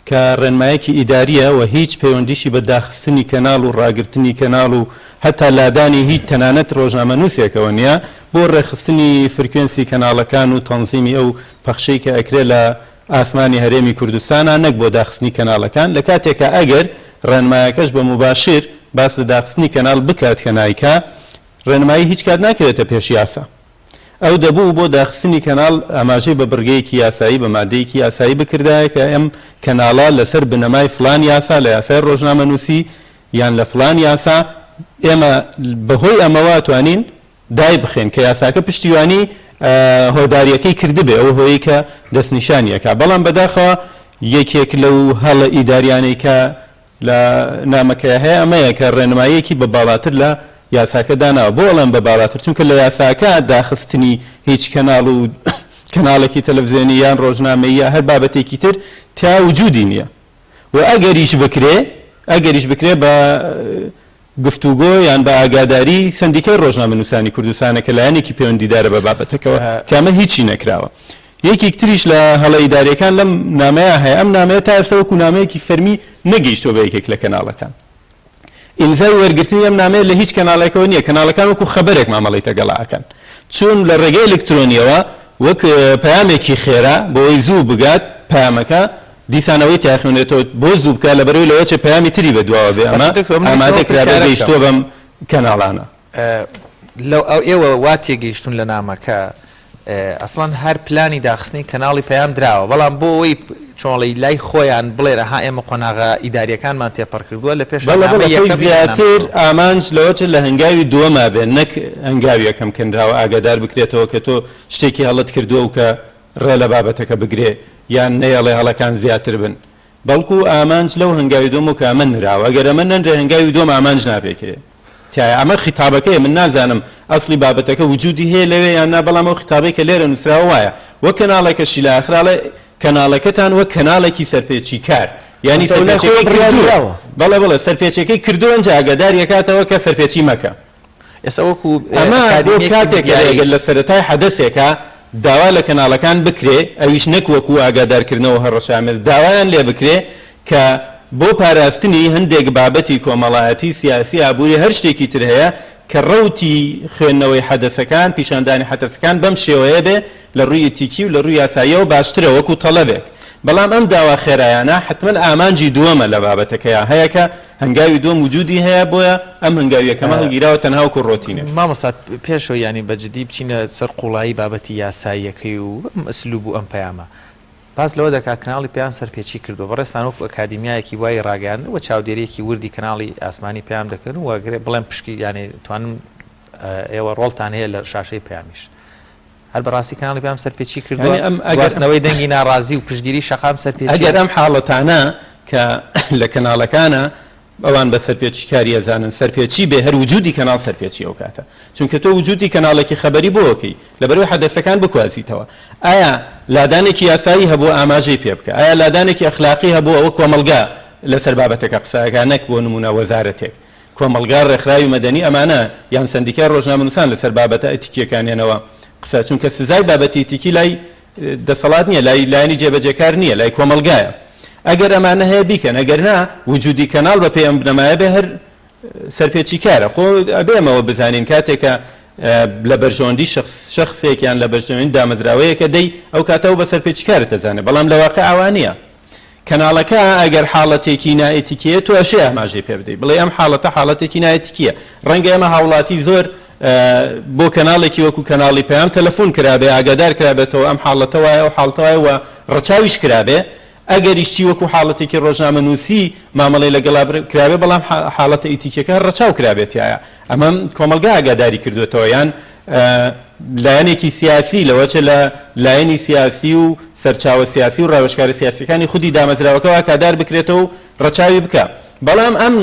کە ڕێنمایەکی ئیدارییە و هیچ پەیوەندیشی بە داخستنی کەناڵ و ڕاگرتنی کەناڵ و هەتا لادانی هیچ تەنانەت ڕۆژنامەنووسێکەوە نییە بۆ ڕێکخستنی فرکوێنسی کەناڵەکان و تەنزیمی ئەو پەخشەی کە ئەکرێ لە ئاسمانی هەرێمی کوردستانا نەک بۆ داخستنی کەناڵەکان لە کاتێکا ئەگەر ڕێنمایەکەش بە موباشیر باس لە داخستنی کەناڵ بکات کە نایکا ڕێنمایی هیچ کات ناکەوێتە پێش یاسا. ئەو دەبوو بۆ داخستنی کەناڵ ئاماژەی بە بڕگەیەکی یاسایی، بە مادەیەکی یاسایی بکردایە کە ئەم کەناڵە لەسەر بنەمای فڵان یاسا لە یاسای ڕۆژنامەنووسی یان لە فڵان یاسا ئێمە بەهۆی ئەمەوە توانین دایبخەین کە یاساکە پشتیوانی هۆدارییەکەی کردبێ ئەو هۆیەی کە دەستنیشانی ئەکا بەڵام بەداخەوە یەکێک لەو هەڵە ئیداریانەی کە لە نامەکەیا هەیە ئەمەیە کە ڕێنماییەکی بە باڵاتر لە یاساکە داناوە. بۆ ئەڵێم بە باڵاتر؟ چونکە لە یاساکە داخستنی هیچ کەناڵ و کەناڵێکی تەلەفزیۆنی یان ڕۆژنامەیی یا هەر بابەتێکی تر تیا وجودی نییە و ئەگەریش بکرێ ئەگەریش بکرێ بە گفتوگۆ یان بە ئاگاداری سەندیکای ڕۆژنامەنووسانی کوردستانە کە لایەنێکی پەیوەندیدارە بە بابەتەکەوە کە ئەمە هیچی نەکراوە. یەکیک تریش لە هەڵە ئیداریەکان لەم نامەیە هەیە، ئەم نامەیە تا ئێستا وەکو نامەیەکی فەرمی نەگەیشتووە بە یەکێک لە کەناڵەکان. ئیمزای وەرگرتنی ئەم نامەیە لە هیچ کەناڵێکەوە نییە، کەناڵەکان وەکو خەبەرێک مامەڵەی تەگەڵا ئەکەن. چون لە ڕێگەی ئەلکترۆنیەوە وەک پەیامێکی خێرا بۆ ئەوەی زوو بگات پەیامەکە، دیسان ئەوەی تیاخوێنرێتەوە بۆ زوو بکات لەبەرئەوەی لەوەچێ پەیامی تری بەدواوە بێ ئەمە ئامادە کرابێ گەیشتووە بەم کەناڵانە. لەو ئەو ئێوە وا تێگەیشتوون لە نامەکە ئەسڵەن هەر پلانی داخستنی کەناڵی پەیام دراوە بەڵام بۆ ئەوەی چۆڵی لای خۆیان بڵێن ئەها ئێمە قۆناغە ئیداریەکانمان تێپەڕ کردووە لە پێش بەڵێ بەڵێ خۆی زیاتر ئامانج لەوە چ لە هەنگاوی دووەما بێ نەک هەنگاوی یەکەم کەنراوە ئاگادار بکرێتەوە کە تۆ شتێکی هەڵەت کردووە و کە ڕێ لە بابەتەکە بگرێ یان نەیەڵێ هەڵەکان زیاتر بن بەڵکو ئامانج لەو هەنگاوی دووەم کە ئەمە نراوە ئەگەر ئەمە نەنرێ هەنگاوی دووەم ئامانج ناپێکرێ تیایە ئەمە خیتابەکەیە من نازانم ئەسڵی بابەتەکە وجودی هەیە لەوێ یان نا بەڵام ئەو خیتابەی کە لێرە نووسراوە وایە وەک کەناڵێکەشی لە ئاخرا ئەڵێ کەناڵەکەتان وەک کەناڵێکی سەرپێچیکار یانی واتە لای خۆی سەرپێچیەکەی بڕیاری کردووە داوە. بەڵێ بەڵێ سەرپێچیەکەی کردووە ئینجا ئاگاداری ئەکاتەوە کە سەرپێچی مەکە. ئێستا وەکو ئەمە بۆ ئەکادیمیەکی کاتێکە میدیایی. ئەگەر لە سەرەتای حەدەسێکا داوا لە کەناڵەکان بکرێ ئەویش نەک وەکو ئاگادارکردنەوە و هەڕەشەئامێز داوایان لێ بکرێ کە بۆ پاراستنی هەندێک بابەتی کۆمەڵایەتی، سیاسی، ئابووری هەر شتێکی تر هەیە کە ڕەوتی خوێندنەوەی حەدەسەکان، پیشاندانی حەدەسەکان بەم شێوەیە بێ لە ڕووی ئیتیکی و لە ڕووی یاساییەوە باشترە وەکو تەڵەبێک. بەڵام ئەم داوا خێرایانە حەتمەن ئامانجی دووەمە لە بابەتەکەیا هەیە کە هەنگاوی دووەم وجودی هەیە بۆیە ئەم هەنگاوی یەکەمە هەڵگیراوە تەنها وەکو ڕۆتینێک. مامۆستا پێش ئەوەی یانی بە جدی بچینە سەر قوڵایی بابەتی یاساییەکەی و ئەم ئسلوب و ئەم پەیامە باس لەوە دەکات کەناڵی پەیام سەرپێچی کردووە، بەڕێزتان وەکو ئەکادیمیایەکی وای ڕاگەیاندن و چاودێرییەکی وردی کەناڵی ئاسمانی پەیام دەکەن و گرێ بڵێم پشکی یانی توانم ئێوە ڕۆڵتان هەیە لە شاشەی پەیامیش هەر بەڕاستی کەناڵی پەیام سەرپێچی کردووە یانی ئەم ئەگەر گواستنەوەی دەنگی ناڕازی و پشتگیری شەقام سەرپێچیە؟ ئەگەر ئەم حاڵەتانە کە لە کەناڵەکانە ئەوان بە سەرپێچیکاری ئەزانن سەرپێچی بێ هەر وجودی کەناڵ سەرپێچی ئەو کاتە چونکە تۆ وجودی کەناڵێکی خەبەری بۆ ئەکەی لەبەرئەوەی حەدەسەکان بکوازیتەوە ئایا لادانێکی یاسایی هەبووە ئاماژەی پێ بکە ئایا لادانێکی ئەخلاقی هەبووە ئەوە کۆمەڵگا لەسەر بابەتەکە قسە ئەکا نەک بۆ نمونە وەزارەتێک کۆمەڵگا ڕێکخراوی مەدەنی ئەمانە یان سەندیکای ڕۆژنامەنووسان لەسەر بابەتە ئەتیکیەکان یەنەوە قسە چونکە سزای بابەتی ئیتیکی لای دەسەڵات نییە، لای لایەنی جێبەجێکار نییە، لای کۆمەڵگایە. ئەگەر ئەمانە هەیە بیکەن، ئەگەر نا وجودی کەناڵ بە پێی ئەم بنەمایە بێ هەر سەرپێچیکارە. خۆ ئەبێ ئەمەوە بزانین کاتێک کە لە بەرژەوەندی شەخس شەخسێک یان لە بەرژەوەندی دامەزراوەیەکە دەی ئەو کاتە ئەو بە سەرپێچیکارت دەزانێ، بەڵام لە واقع ئاوا نییە. کەناڵەکە ئەگەر حاڵەتێکی نائێتیکییە تۆ ئەشێ ئاماژەی پێ بدەی بڵێی ئەم حاڵەتە حاڵەتێکی نائێتیکییە ڕەنگە ئێمە هاوڵاتی زۆر بۆ کەناڵێکی وەکو کەناڵی پەیام تەلەفۆن کرابێ ئاگادار کرابێتەوە ئەم حاڵەتە وایە ئەو حاڵەتە وایە و ڕەچاویش کرابێ ئەگەریش چی وەکو حاڵەتێکی ڕۆژنامەنووسی مامەڵەی لەگەڵا کرابێ بەڵام حاڵەتە ئیتیکیەکە هەر ڕەچاو کرابێ تیایا ئەمە کۆمەڵگا ئاگاداری کردوێتەوە یان لایەنێکی سیاسی لەوەچە لە لایەنی سیاسی و سەرچاوە سیاسی و ڕاوێژکارە سیاسیەکانی خودی دامەزراوەکەوە ئاکادار بکرێتەوە و ڕەچاوی بکا. بەڵام ئەم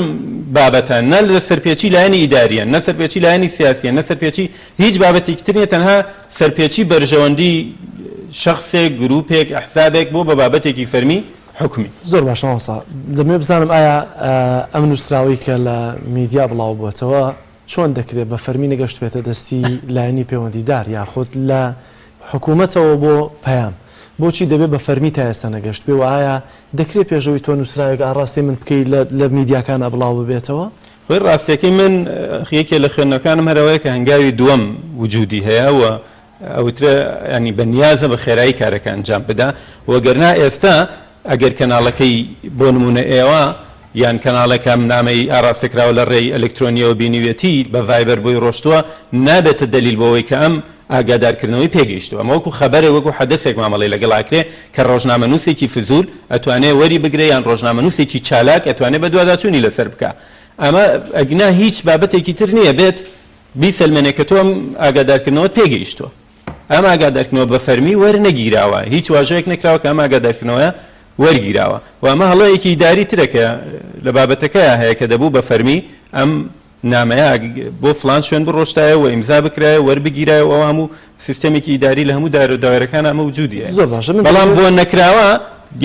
بابەتە نە لە سەرپێچی لایەنی ئیداریە، نە سەرپێچی لایەنی سیاسیە، نە سەرپێچی هیچ بابەتێکی تر نیە تەنها سەرپێچی بەرژەوەندی شەخسێک، گروپێک، ئەحزابێک بۆ بە بابەتێکی فەرمی حکومی. زۆر باشە مامۆستا دەمەوێت بزانم ئایا ئەم نووسراوەی کە لە میدیا بڵاو بووەتەوە چۆن دەکرێت بە فەرمی نەگەشتبێتە دەستی لایەنی پەیوەندیدار یاخود لە حکوومەتەوە بۆ پەیام؟ بۆچی دەبێ بە فەرمی تا ئێستا نەگەشتبێ و ئایا دەکرێ پێش ئەوەی تۆ نووسراوێک ئاڕاستەی من بکەی لە لە میدیاکانا بڵاو ببێتەوە؟ خۆی ڕاستیەکەی من یەکێ لە خوێندنەکانم هەر ئەوەیە کە هەنگاوی دووەم وجودی هەیە و ئەوترێ یانی بە نیازە بە خێرایی کارەکە ئەنجام بدا و گەرنا ئێستا ئەگەر کەناڵەکەی بۆ نموونە ئێوە یان کەناڵێک ئەم نامەی ئاڕاستە کراوە لە ڕێی ئەلکترۆنیەوە بینیویەتی بە ڤایبەر بۆی ڕۆشتووە نابێتە دەلیل بۆ ئەوەی کە ئەم ئاگادارکردنەوەی پێگەیشتووە ئەمە وەکو خەبەرێک وەکو حەدەسێک مامەڵەی لەگەڵ ئەکرێ کە ڕۆژنامەنووسێکی فزول ئەتوانێ وەری بگرێ یان ڕۆژنامەنووسێکی چالاک ئەتوانێ بەدواداچوونی لەسەر بکا ئەمە ئەگنا هیچ بابەتێکی تر نییە بێت بیسەلمێنێ کە تۆ ئەم ئاگادارکردنەوەت پێگەیشتووە. ئەم ئاگادارکردنەوە بە فەرمی وەرنەگیراوە، هیچ واژۆیەک نەکراوە کە ئەم ئاگادارکردنەوەیە وەرگیراوە و ئەمە هەڵەیەکی ئیداری ترە کە لە بابەتەکەیا هەیە کە دەبوو بە فەرمی ئەم نامەیە بۆ فڵان شوێن بڕۆشتایە و ئیمزا بکرایە و وەربگیرایە و ئەوە هەموو سیستەمێکی ئیداری لە هەموو دایرە و دەوایرەکانا ئەمە وجودی هەیە. زۆر باشە من بەڵام بۆ نەکراوە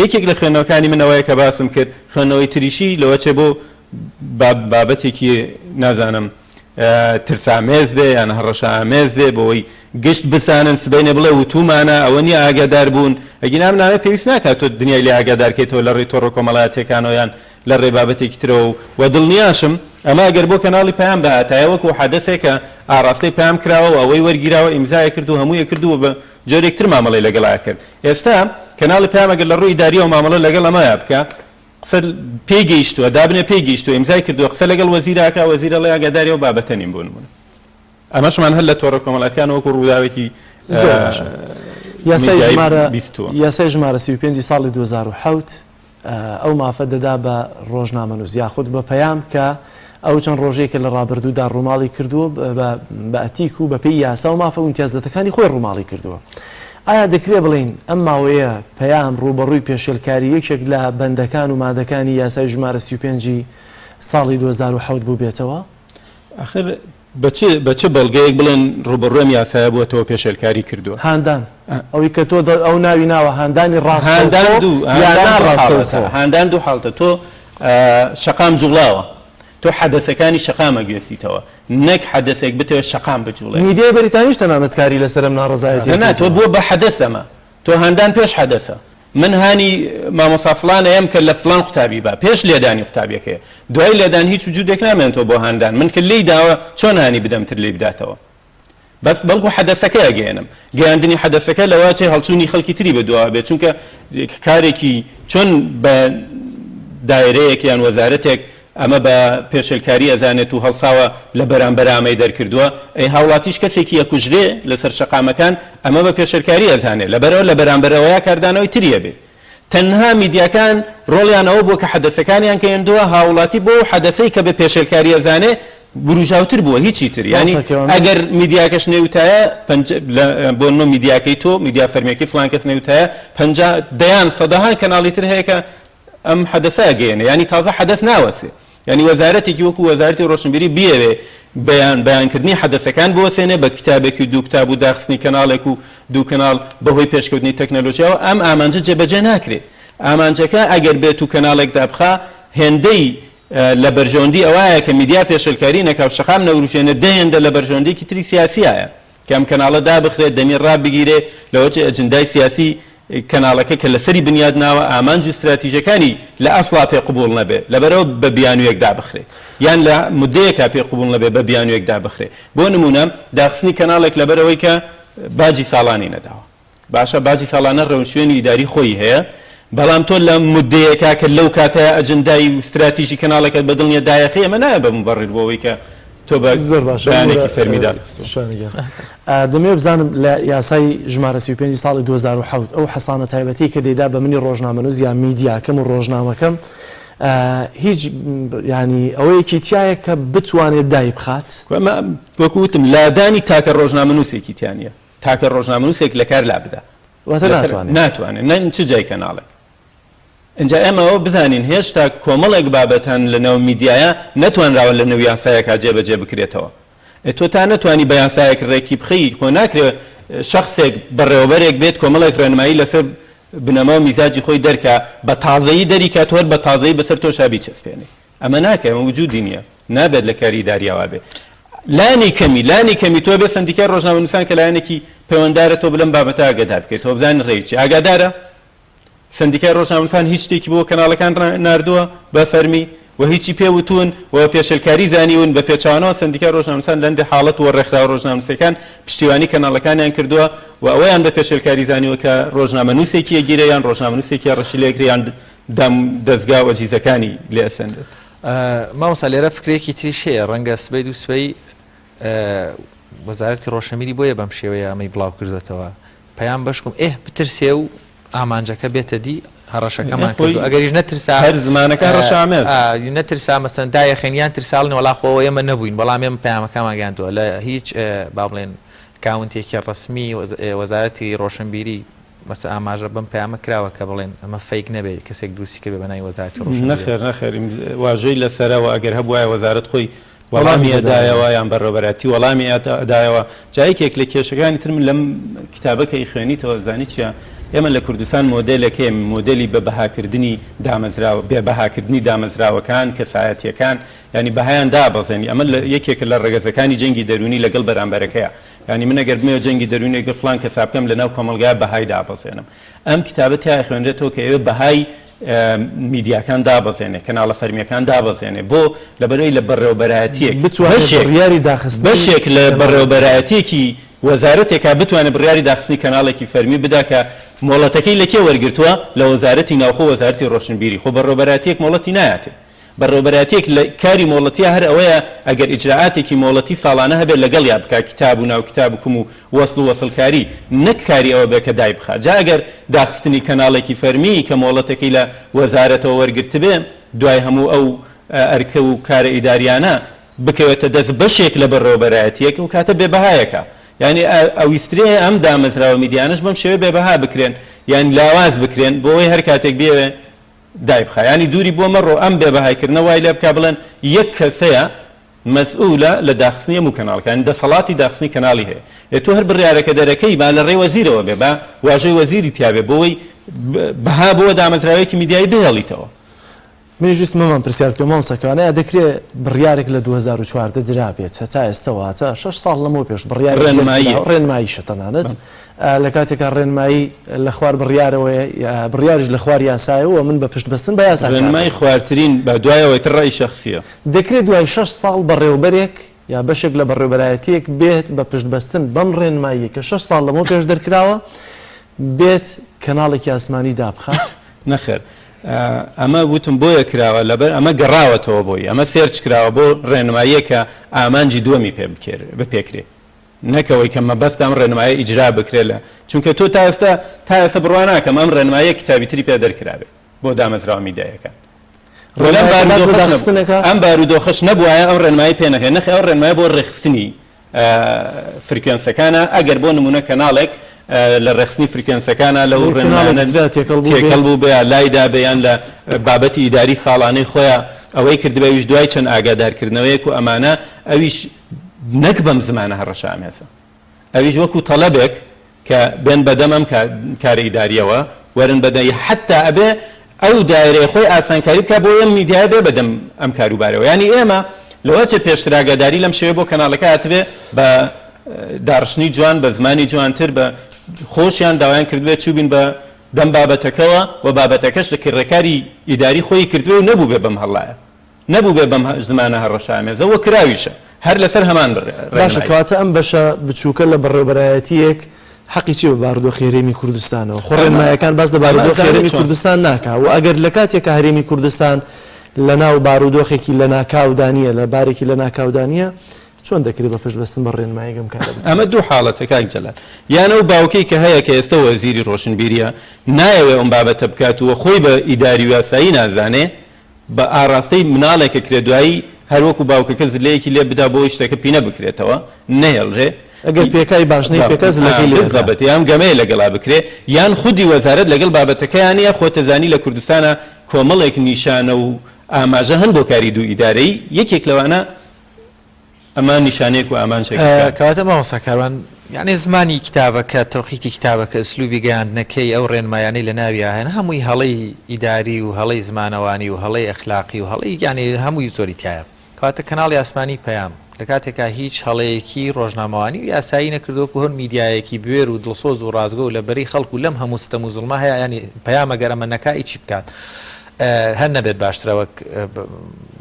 یەکێک لە خوێندنەوەکانی من ئەوەیە کە باسم کرد خوێندنەوەی تریشی لەوەچێ بۆ بابەتێکی نازانم ترسامێز بێ یان هەڕەشەئامێز بێ بۆی گشت بزانن سبەینێ بڵێ وتومانە ئەوە نییە ئاگادار بوون ئەگینا ئەم نامەیە پێویست ناکات تۆ دنیای لێ ئاگادارکەیتەوە لە ڕێی تۆڕە کۆمەڵایەتیەکانەوە یان لە ڕێی بابەتێکی ترەوە و دڵنیاشم ئەمە ئەگەر بۆ کەناڵی پەیام بهاتایە وەکو حەدەسێک کە ئاڕاستەی پەیام کراوە و ئەوەی وەرگیراوە ئیمزای کرد و هەمووی کرد و بە جۆرێک تر مامەڵەی لەگەڵا کرد ئێستا کەناڵی پەیام ئەگەر لە ڕووی ئیداریەوە مامەڵە لەگەڵ ئەمەیا بکا قسە پێی گەیشتووە، دابنێ پێی گەیشتووە، ئیمزای کردووە، قسە لەگەڵ وەزیر ئەکا، وەزیر ئەڵێ ئاگاداری ئەو بابەتە نیم بۆ نموونە. ئەمەشمان هەر لە تۆڕە کۆمەڵاتیان وەکو ڕووداوێکی زۆر باشە. یاسای میدیایی ژمارە بیستووە. یاسای ژمارە 35 ساڵی 2007 ئەو مافە دەدا بە ڕۆژنامەنووس یاخود بە پەیام کە ئەو چەند ڕۆژەی کە لە ڕابردوودا ڕووماڵی کردووە بە ئەتیک و بەپێی یاسا و مافە ئیمتیازاتەکانی خۆی ڕووماڵی کردووە. ئایا دەکرێ بڵێین ئەم ماوەیە پەیام ڕووبەڕووی پێشێلکاری یەکێک لە بەندەکان و مادەکانی یاسای ژمارە 35 ی ساڵی 2007 بووبێتەوە؟ ئاخر بە چ بە چ بەڵگەیەک بڵێن ڕووبەڕووی ئەم یاسایە بووەتەوە پێشێلکاری کردووە؟ هاندان، ئەوەی کە تۆ ئەو ناوی ناوە هاندانی هاندان ڕاستەوخۆ دوو یا هاندان دوو حاڵەتە ناڕاستەوخۆ؟ هاندان دوو حاڵەتە تۆ شەقام جوڵاوە تۆ حەدەسەکانی شەقام ئەگوێزیتەوە نەک حەدەسێک بتەوێت شەقام بجوڵێنی. میدیای بەریتانیش تەنانەت کاری لەسەر ئەم ناڕەزایەتیە نا تۆ کردووە. بووە بە حەدەس ئەمە تۆ هاندان پێش حەدەسە من هانی مامۆستا فڵان ئەیەم کە لە فڵان قوتابی با پێش لێدانی قوتابیەکەیە دوای لێدان هیچ وجودێک نامێنێتەوە بۆ هاندان من کە لێی داوە چۆن هانی بدەم تر لێی بداتەوە بەس بەڵکو حەدەسەکە ئەگەیەنم گەیاندنی حەدەسەکە لەوە چێ هەڵچوونی خەڵکی تری بەدواوە بێت چونکە کارێکی چۆن بە دایرەیەک یان وەزارەتێک ئەمە بە پێشێلکاری ئەزانێت و هەڵساوە لە بەرامبەرا ئەمەی دەرکردووە، ئەی هاوڵاتیش کەسێکی ئەکوژرێ لەسەر شەقامەکان ئەمە بە پێشێلکاری ئەزانێ لەبەرئەوە لە بەرامبەرەوەیا کاردانەوەی تری ئەبێ. تەنها میدیاکان ڕۆڵیان ئەوە بووە کە حەدەسەکانیان گەیەندووە هاوڵاتی بۆ ئەو حەدەسەی کە بە پێشێلکاری ئەزانێ وروژاوتر بووە هیچی تر یانی مامۆستا کەوان من. ئەگەر میدیاکەش نەیوتایە پەنج لە بۆ نمونە میدیاکەی تۆ میدیا فەرمیەکەی فڵان کەس نەیوتایە 50 دەیان سەدەهان کەناڵی تر هەیە کە ئەم حەدەسە ئەگەیەنێ یانی تازە حەدەس ناوەسێ یانی وەزارەتێکی وەکو وەزارەتی ڕۆشنبیری بیەوێ بەیان بەیانکردنی حەدەسەکان بوەسێنێ بە کتابێکی و دوو کتاب و داخستنی کەناڵێک و دوو کەناڵ بەهۆی پێشکەوتنی تەکنەلۆژیاوە ئەم ئامانجە جێبەجێ ناکرێ ئامانجەکە ئەگەر بێت و کەناڵێک دابخا هێندەی لە بەرژەوەندی ئەوایە کە میدیا پێشێلکاری نەکا و شەقام نەوروژێنێ دە هێندە لە بەرژەوەندیەکی تری سیاسیایە کە ئەم کەناڵە دابخرێت، دەمی ڕابگیرێ، لەوەچێ ئەجندای سیاسی کەناڵەکە کە لەسەری بنیاد ناوە، ئامانج و ستراتیژەکانی لە ئەسڵا پێ قبوڵ نەبێ، لەبەرئەوە بە بیانوویەک دابخرێ. یان لە موددەیەکا پێ قبوڵ نەبێ بە بیانوویەک دابخرێ. بۆ نموونە داخستنی کەناڵێک لەبەرئەوەی کە باجی ساڵانی نەداوە. باشە باجی ساڵانە ڕێوشوێنی ئیداری خۆی هەیە، بەڵام تۆ لە موددەیەکا کە لەو کاتەیا ئەجندای و ستراتیژی کەناڵەکەت بە دڵ نیە دایەخەی ئەمە نابێ بە موبەڕیر بۆ ئەوەی کە تۆ بە زۆر باشە بەیانێکی فەرمی داتخستووە. شوانە گیان دەمەوێت بزانم لە یاسای ژمارە 35 ساڵی 2007 ئەو حەسانە تایبەتەی کە دەیدا بە منی ڕۆژنامەنووس یا میدیاکەم و ڕۆژنامەکەم هیچ یانی ئەوەیەکی تایە کە بتوانێت دایبخات؟ وەکو وتم لادانی تاکە ڕۆژنامەنووسێکی تیا نییە. تاکە ڕۆژنامەنووسێک لە کار لابدا. واتە ناتوانێت. ناتوانێت نە چ جای کەناڵێک. ئینجا ئێمە ئەوە بزانین هێشتا کۆمەڵێک بابەت هەن لە ناو میدیایا نەتوانراوە لە نێو یاسایەکا جێبەجێ بکرێتەوە. ئێ تۆ تا نەتوانی بە یاسایەک ڕێکی بخەی خۆ ناکرێ شەخسێک بەڕێوەبەرێک بێت کۆمەڵێک ڕێنمایی لەسەر بنەما و میزاجی خۆی دەرکا بە تازەیی دەریکا تۆ هەر بە تازەیی بەسەر تۆشا بیچەسپێنێ. ئەمە ناکرێ ئەمە وجودی نییە. نابێت لە کاری ئیداریا وابێ. لانی کەمی لانی کەمی تۆ بێ سەندیکای ڕۆژنامەنووسان کە لایەنێکی پەیوەندارە تۆ بلەم بابەتە ئاگادار بکەیتەوە بزانین ڕێی چی ئاگادارە سەندیکای ڕۆژنامەنووسان هیچ شتێکی بۆ کەناڵەکان ناردووە بە فەرمی و هیچی پێ وتوون و بە پێشێلکاری زانیون، بە پێچەوانەوە سەندیکای ڕۆژنامەنووسان لە هەندێ حاڵەت و ڕێکخراوە ڕۆژنامەنووسییەکان پشتیوانی کەناڵەکانیان کردووە و ئەوەیان بە پێشێلکاری زانیوە کە ڕۆژنامەنووسێکی ئەگیرێ یان ڕۆژنامەنووسێکی هەڕەشی لێ ئەکرێ یان دام دەزگا و ئەجهیزەکانی لێ ئەسەنرێت. مامۆستا لێرە فکرەیەکی تریش هەیە ڕەنگە سبەی دووسبەی وەزارەتی ڕۆشنبیری بۆیە بەم شێوەیە ئەمەی بڵاو کردوێتەوە پەیام بەشکم ئێه بترسێ و ئامانجەکە بێتە دی هەڕەشەکەمان کردو ئەگەریش نەترسا هەر زمانەکە هەڕەشە ئامێزە. نەترسا مەسەن دایەخێن یان ترساڵن وەڵا خۆ ئێمە نەبووین بەڵام ئێمە پەیامەکەمان گەیاندووە لە هیچ با بڵێن کاونتێکی ڕەسمی وەزارەتی ڕۆشنبیری مەسە ئاماژە بەم پەیامە کراوە کە بڵێن ئەمە fake نەبێت کەسێک دروستی کردبێ بە ناوی وەزارەتی ڕۆشنبیریەوە. نەخێر نەخێر واژۆی لەسەرە و ئەگەر هەبوایە وەزارەت خۆی وەڵامی ئەدایەوە یان بەڕێوەبەرایەتی وەڵامی ئەدایەوە. جا یەکێک لە کێشەکانی تر من لەم کتابە کە ئیخوێنیتەوە ئەزانی چیە؟ ئێمە لە کوردستان مۆدێلێک هەیە مۆدێلی بە بەهاکردنی دامەزراوە بێ بەهاکردنی دامەزراوەکان کەسایەتیەکان یانی بەهایان دابەزێنی ئەمە یەکێکە لە ڕەگەزەکانی جەنگی دەروونی لەگەڵ بەرامبەرەکەیە یانی من ئەگەر بمەوێ جەنگی دەروونی لەگەڵ فڵان کەسا بکەم لەناو کۆمەڵگا بەهای دابەزێنم ئەم کتابە تیا ئەخوێنرێتەوە کە ئەوێ بەهای میدیاکان دابەزێنێ، کەناڵە فەرمییەکان دابەزێنێ، بۆ؟ لەبەرئەوەی لە بەڕێوەبەرایەتییەک بتوانێ بەشێک بڕیاری داخستنی بەشێک لە کەناڵێک بدات. بەڕێوەبەرایەتییەکی وەزارەتێکا بتوانێ بڕیاری داخستنی کەناڵێکی فەرمی بدا کە مۆڵەتەکەی لە کێ وەرگرتووە؟ لە وەزارەتی ناوخۆ و وەزارەتی ڕۆشنبیری، خۆ بەڕێوەبەرایەتییەک مۆڵەتی نایاتێ. بەڕێوەبەرایەتیەک لە کاری مۆڵەتیا هەر ئەوەیە ئەگەر ئیجرائاتێکی مۆڵەتی ساڵانە هەبێت لەگەڵیا بکا کیتاب و ناو کیتاب و کوم و وەسڵ و وەسڵکاری نەک کاری ئەوە بێ کە دایبخا جا ئەگەر داخستنی کەناڵێکی فەرمی کە مۆڵەتەکەی لە وەزارەتەوە وەرگرتبێ دوای هەموو ئەو ئەرک و کارە ئیداریانە بکەوێتە دەست بەشێک لە بەڕێوەبەرایەتیەک ئەو کاتە بێ بەهایەکە یانی ئەویسترێ ئەم دامەزراوە میدیانەش بەم شێوەیە بێ بەها بکرێن یان لاواز بکرێن بۆ ئەوەی هەر کاتێک بیەوێ دایبخا یانی دووری بۆ مەڕۆ ئەم بێ بەهای کردنە وای لێ بکا بڵێن یەک کەس هەیە مەسئولە لە داخستنی هەموو کەناڵەکان یانی دەسەڵاتی داخستنی کەناڵی هەیە ئێ تۆ هەر بڕیارەکە دەرەکەی با لە ڕێی وەزیرەوە بێ با واژۆی وەزیری تیا بێ بۆوەی بەها بۆ دامەزراوەیەکی میدیایی بهێڵیتەوە. منیش ویستم هەمان پرسیار بکەم مامۆستا کەوانەیە دەکرێ بڕیارێک لە 2014 درابێت هەتا ئێستا واتە شەش ساڵ لەمەو پێش بڕیارێک ڕێنماییە. دەرکرا ڕێنماییشە تەنانەت لە کاتێکا ڕێنمایی لە خوار بڕیارەوەیە، بڕیاریش لە خوار یاسایە و من بە پشت بەستن بە یاسا کار ڕێنمایی دەکەم. خوارترین بە دوای ئەوەی تر ڕەئی شەخسییە. دەکرێت دوای شەش ساڵ بەڕێوەبەرێک یا بەشێک لە بەڕێوەبەرایەتییەک بێت بە پشت بەستن بەم ڕێنماییەی کە شەش ساڵ لەمەو پێش دەرکراوە بێت کەناڵێکی ئاسمانی دابخات؟ نەخێر ئەمە وتم بۆیە کراوە لەبەر ئەمە گەڕاوەتەوە بۆی ئەمە search کراوە بۆ ڕێنماییەک کە ئامانجی دووەمی پێ بپێکرێ. نەک ئەوەی کە مەبەستە ئەم ڕێنمایە ئیجرا بکرێ لە چونکە تۆ تا ئێستا تا ئێستا بڕوا ناکەم ئەم ڕێنمایە کتابی تری پێ دەرکرابێ بۆ دامەزراوە میدیایەکان وە لەم ڕێنمایەکە باس لە بارودۆخەش نەبوو داخستنەکە ئەم بارودۆخەش نەبوایە ئەم ڕێنمایەی پێ نەکرێ نەخێ ئەو ڕێنمایە بۆ ڕێکخستنی فرکوێنسەکانە ئەگەر بۆ نمونە کەناڵێک لە ڕێکخستنی فرکوێنسەکانە لەو لەو ڕێنمایانە کەناڵێکی ترا تێکەڵ بوو تێکەڵ بێت بوو بێ لای دابێ یان لە بابەتی ئیداری ساڵانەی خۆیا ئەوەی کردبێ ئەویش دوای چەند ئاگادارکردنەوەیەک و ئەمانە ئەویش نەک بەم زمانە هەڕەشە ئامێزە ئەویش وەکو تەڵەبێک کە بێن بەدەم ئەم کارە ئیداریەوە وەرن بەدە حەتا ئەبێ ئەو دایرەیە خۆی ئاسانکاری بکا بۆ ئەم میدیایە بێ بەدەم ئەم کاروبارەوە یانی ئێمە لەوە چێ پێشتر ئاگاداری لەم شێوەیە بۆ کەناڵەکە هاتبێ بە داڕشتنی جوان بە زمانی جوانتر بە خۆشیان داوایان کردبێ چووبین بە دەم بابەتەکەوە و بابەتەکەش لە ڕێکاری ئیداری خۆی کردبێ و نەبووبێ بەم هەڵایە نەبووبێ بەم زمانە هەڕەشەئامێزە و کراویشە هەر لەسەر هەمان باشە ڕێنمایی. کەواتە ئەم بەشە بچووکە لە بەڕێوەبەرایەتییەک حەقی چیە بە بارودۆخی هەرێمی کوردستانەوە؟ خۆ ئەمە ڕێنمایەکان باس لە ئەمە بارودۆخی ئەزانێ هەرێمی چۆن. کوردستان ناکا و ئەگەر لە کاتێکا هەرێمی کوردستان لە ناو بارودۆخێکی لەناکاودا نییە، لە بارێکی لەناکاودا نییە، چۆن دەکرێ بە پشت بەستن بە ڕێنمایەک ئەم کارە ئەمە بکرێت؟ دوو حاڵەتە کاک جەلال. یان ئەو باوکەی کە هەیە کە ئێستە وەزیری ڕۆشنبیرییە نایەوێ ئەم بابەتە بکات و خۆی بە ئیداری و یاسایی نازانێ، بە ئاڕاستەی مناڵێک ئەکرێ دوایی هەر وەکو باوکەکە زلەیەکی لێ بدا بۆی شتەکە پینە بکرێتەوە نەهێڵرێ ئەگەر پێکای باش نەی پێکا زلەکەی لێ ئەدا. بالضبط یان گەمەیە لەگەڵا بکرێ یان خودی وەزارەت لەگەڵ بابەتەکەیا نیە خۆتەزانی لە کوردستانا کۆمەڵێک نیشانە و ئاماژە هەن بۆ کاری دوو ئیدارەیی یەکێک لەوانە ئەمە نیشانەیەک و ئامانجێکە کە. کەواتە مامۆستا کاروان یانی زمانی کتابەکە، تەوقیتی کتابەکە، ئسلوبی گەیاندنەکەی، ئەو ڕێنمایانەی لە ناویا هەن هەمووی هەڵەی ئیداری و هەڵەی زمانەوانی و هەڵەی ئەخلاقی و هەڵەی یانی هەمووی زۆری تیایە. کەواتە کەناڵی ئاسمانی پەیام. لە کاتێکا هیچ هەڵەیەکی ڕۆژنامەوانی و یاسایی نەکردووە وەکو هەر میدیایەکی بوێر و دڵسۆز و ڕاستگۆ و لە بەرەی خەڵک و لەم هەموو ستەم و زوڵمە هەیە یانی پەیام ئەگەر ئەمە نەکا ئی چی بکات هەر نەبێت باشترە وەک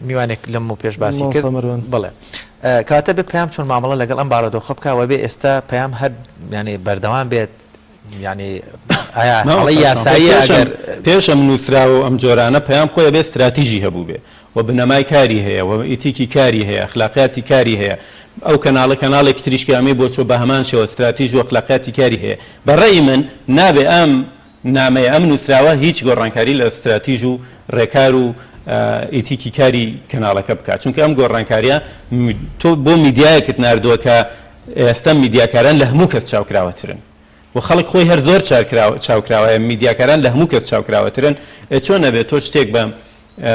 میوانێک لەم و پێش باسی کرد بڵێ کەواتە بێ پەیام چۆن مامەڵە لەگەڵ ئەم بارودۆخە بکا وە بێ ئێستا پەیام هەر یانی بەردەوام بێت یانی ئایا هەڵەی یاساییە ئەگەر پێش ئەم نووسراوە و ئەم جۆرانە پەیام خۆی ئەبێ ستراتیژی هەبووبێ و بنەمای کاری هەیە و ئیتیکی کاری هەیە ئەخلاقیاتی کاری هەیە ئەو کەناڵە کەناڵێکی تریش کە ئەمەی بۆ چووە بە هەمان شێوە ستراتیژ و ئەخلاقیاتی کاری هەیە بە ڕەئی من نابێ ئەم نامەیە ئەم نووسراوە هیچ گۆڕانکاری لە ستراتیژ و ڕێکار و ئیتیکی کاری کەناڵەکە بکات چونکە ئەم گۆڕانکاریە تۆ بۆ میدیایەکت ناردووە کە ئێستا میدیاکاران لە هەموو کەس چاوکراوەترن و خەڵک خۆی هەر زۆر چاوکراوەیە، میدیاکاران لە هەموو کەس چاوکراوەترن، ئێ چۆن ئەبێ تۆ شتێک بە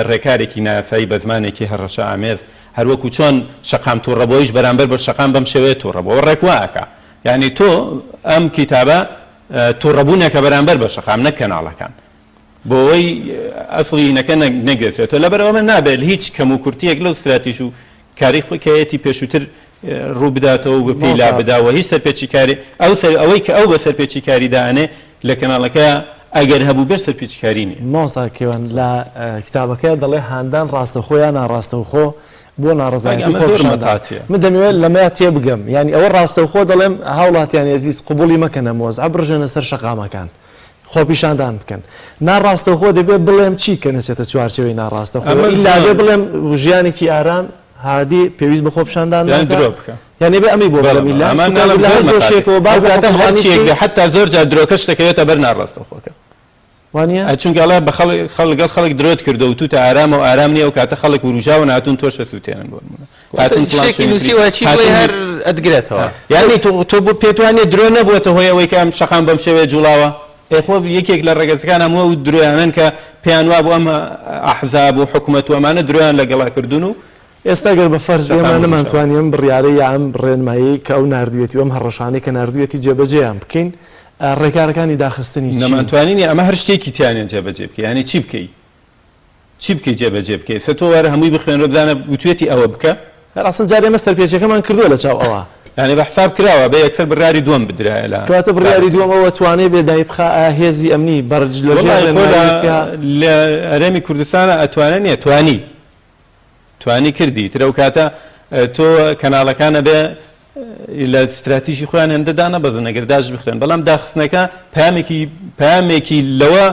ڕێکارێکی نایاسایی بە زمانێکی هەڕەشە ئامێز هەر وەکو چۆن شەقام توڕە بۆیش بەرامبەر بە شەقام بەم شێوەیە توڕە بووە ڕێک وا ئەکا یانی تۆ ئەم کیتابە توڕەبوونێکە بەرامبەر بە شەقام نەک کەناڵەکان. بۆ ئەوەی ئەسڵی هینەکە نەگوێزرێتەوە. لەبەرئەوە ئەمە نابێت هیچ کەموکورتییەک لەو ستراتیژ و کارەی خۆی کە هەیەتی پێشووتر ڕوو بداتەوە و پێی لا بدا و هیچ سەرپێچیکاری ئەو سەر ئەوەی کە ئەو بە سەرپێچیکاری دائەنێ لە کەناڵەکە ئەگەر هەبووبێت سەرپێچیکاری نییە. مامۆستا کەیوان لە کتابەکەیا دەڵێ هاندان ڕاستەوخۆ یا ناڕاستەوخۆ بۆ ناڕەزایەتی ئەمە زۆر خۆپیشاندان. مەتاتیە. من دەمەوێت لەمەیا تێبگەم یانی ئەوە ڕاستەوخۆ دەڵێم هاوڵاتیانی ئەزیز قبوڵی مەکەن ئەم وەزعە بڕژێنە سەر شەقامەکان. خۆپیشاندان بکەن. ناڕاستەوخۆ دەبێ بڵێم چی کە نەچێتە چوارچێوەی ناڕاستەخۆ؟ ئەمە ئیلا بێ زۆر. بڵێم ژیانێکی ئارام، هادی، پێویست بە خۆپیشاندان یان ناکا؟ درۆ بکە. یانی ئەبێ ئەمەی بۆ بەڵێ بڵێم بەڵێ. ئیلا؟ ئەمە چونکە ناڵێم لە زۆر هەر مەتاتی. دۆشێکەوە باس ئەو لە کاتە هەر حوکمڕانی چییەک بکەی. بێ حەتتا زۆر جار درۆکەش دەکەوێتە بەر ناڕاستەوخۆکە. وا نییە؟ ئە چونکە ئەڵێ بە خەڵک خەڵک لەگەڵ خەڵک درۆت کردووە وتووتە ئارامە و ئارام نییە ئەو کاتە خەڵک ورووژاون هاتوون تۆش ئەسووتێنن بۆ نموونە. واتە هاتوون فڵان شتێکی شوێنی تری نووسیوە چی بڵێی هاتوون هەر ئەتگرێتەوە. یانی تۆ تۆ بۆ پێت وا نییە درۆ نەبووەتە هۆی ئەوەی کە ئەم شەقام بەم شێوەیە جووڵاوە؟ ئێ خۆ یەکێک لە ڕەگەزەکان هەموو ئەو درۆیانەن کە پێیان وابوو ئەم ئەحزاب و حکومەت و ئەمانە درۆیان لەگەڵا کردوون و ئێستا گەر بە فەرز ئێمە شەقام وروژاوە. نەمانتوانی ئەم بڕیارەی یا ئەم ڕێنماییەی کە ئەو ناردوویەتی و ئەم هەڕەشانەی کە ناردوویەتی جێبەجێیان بکەین، ڕێکارەکانی داخستنی چین؟ نەمانتوانی نییە، ئەمە هەر شتێکی تیا نییە جێبەجێ بکەی، یانی چی بکەی؟ چی بکەی جێبەجێ بکەی؟ ئێستا تۆ وەرە هەمووی بخوێنەرەوە بزانە وتویەتی ئەوە بکە. هەر ئەسڵەن جارێ ئێمە سەرپێچیەکەمان کردووە لە چاو ئەوە. یانی بە حساب کراوە ئەبێ یەکسەر بڕیاری دووەم بدرایە لە کەواتە بڕیاری دووەم ئەوە توانێ بێ دایبخا ئایا هێزی ئەمنی بەرج لە ژێر وەڵای خۆ لە ڕێنماییەکە. لە هەرێمی کوردستانا ئەتوانێ نیە توانی توانی کردی ئیتر ئەو کاتە تۆ کەناڵەکان ئەبێ لە ستراتیژی خۆیان هێندە دانەبەزن ئەگەر داش بخرێن بەڵام داخستنەکە پامێکی پامێکی لەوە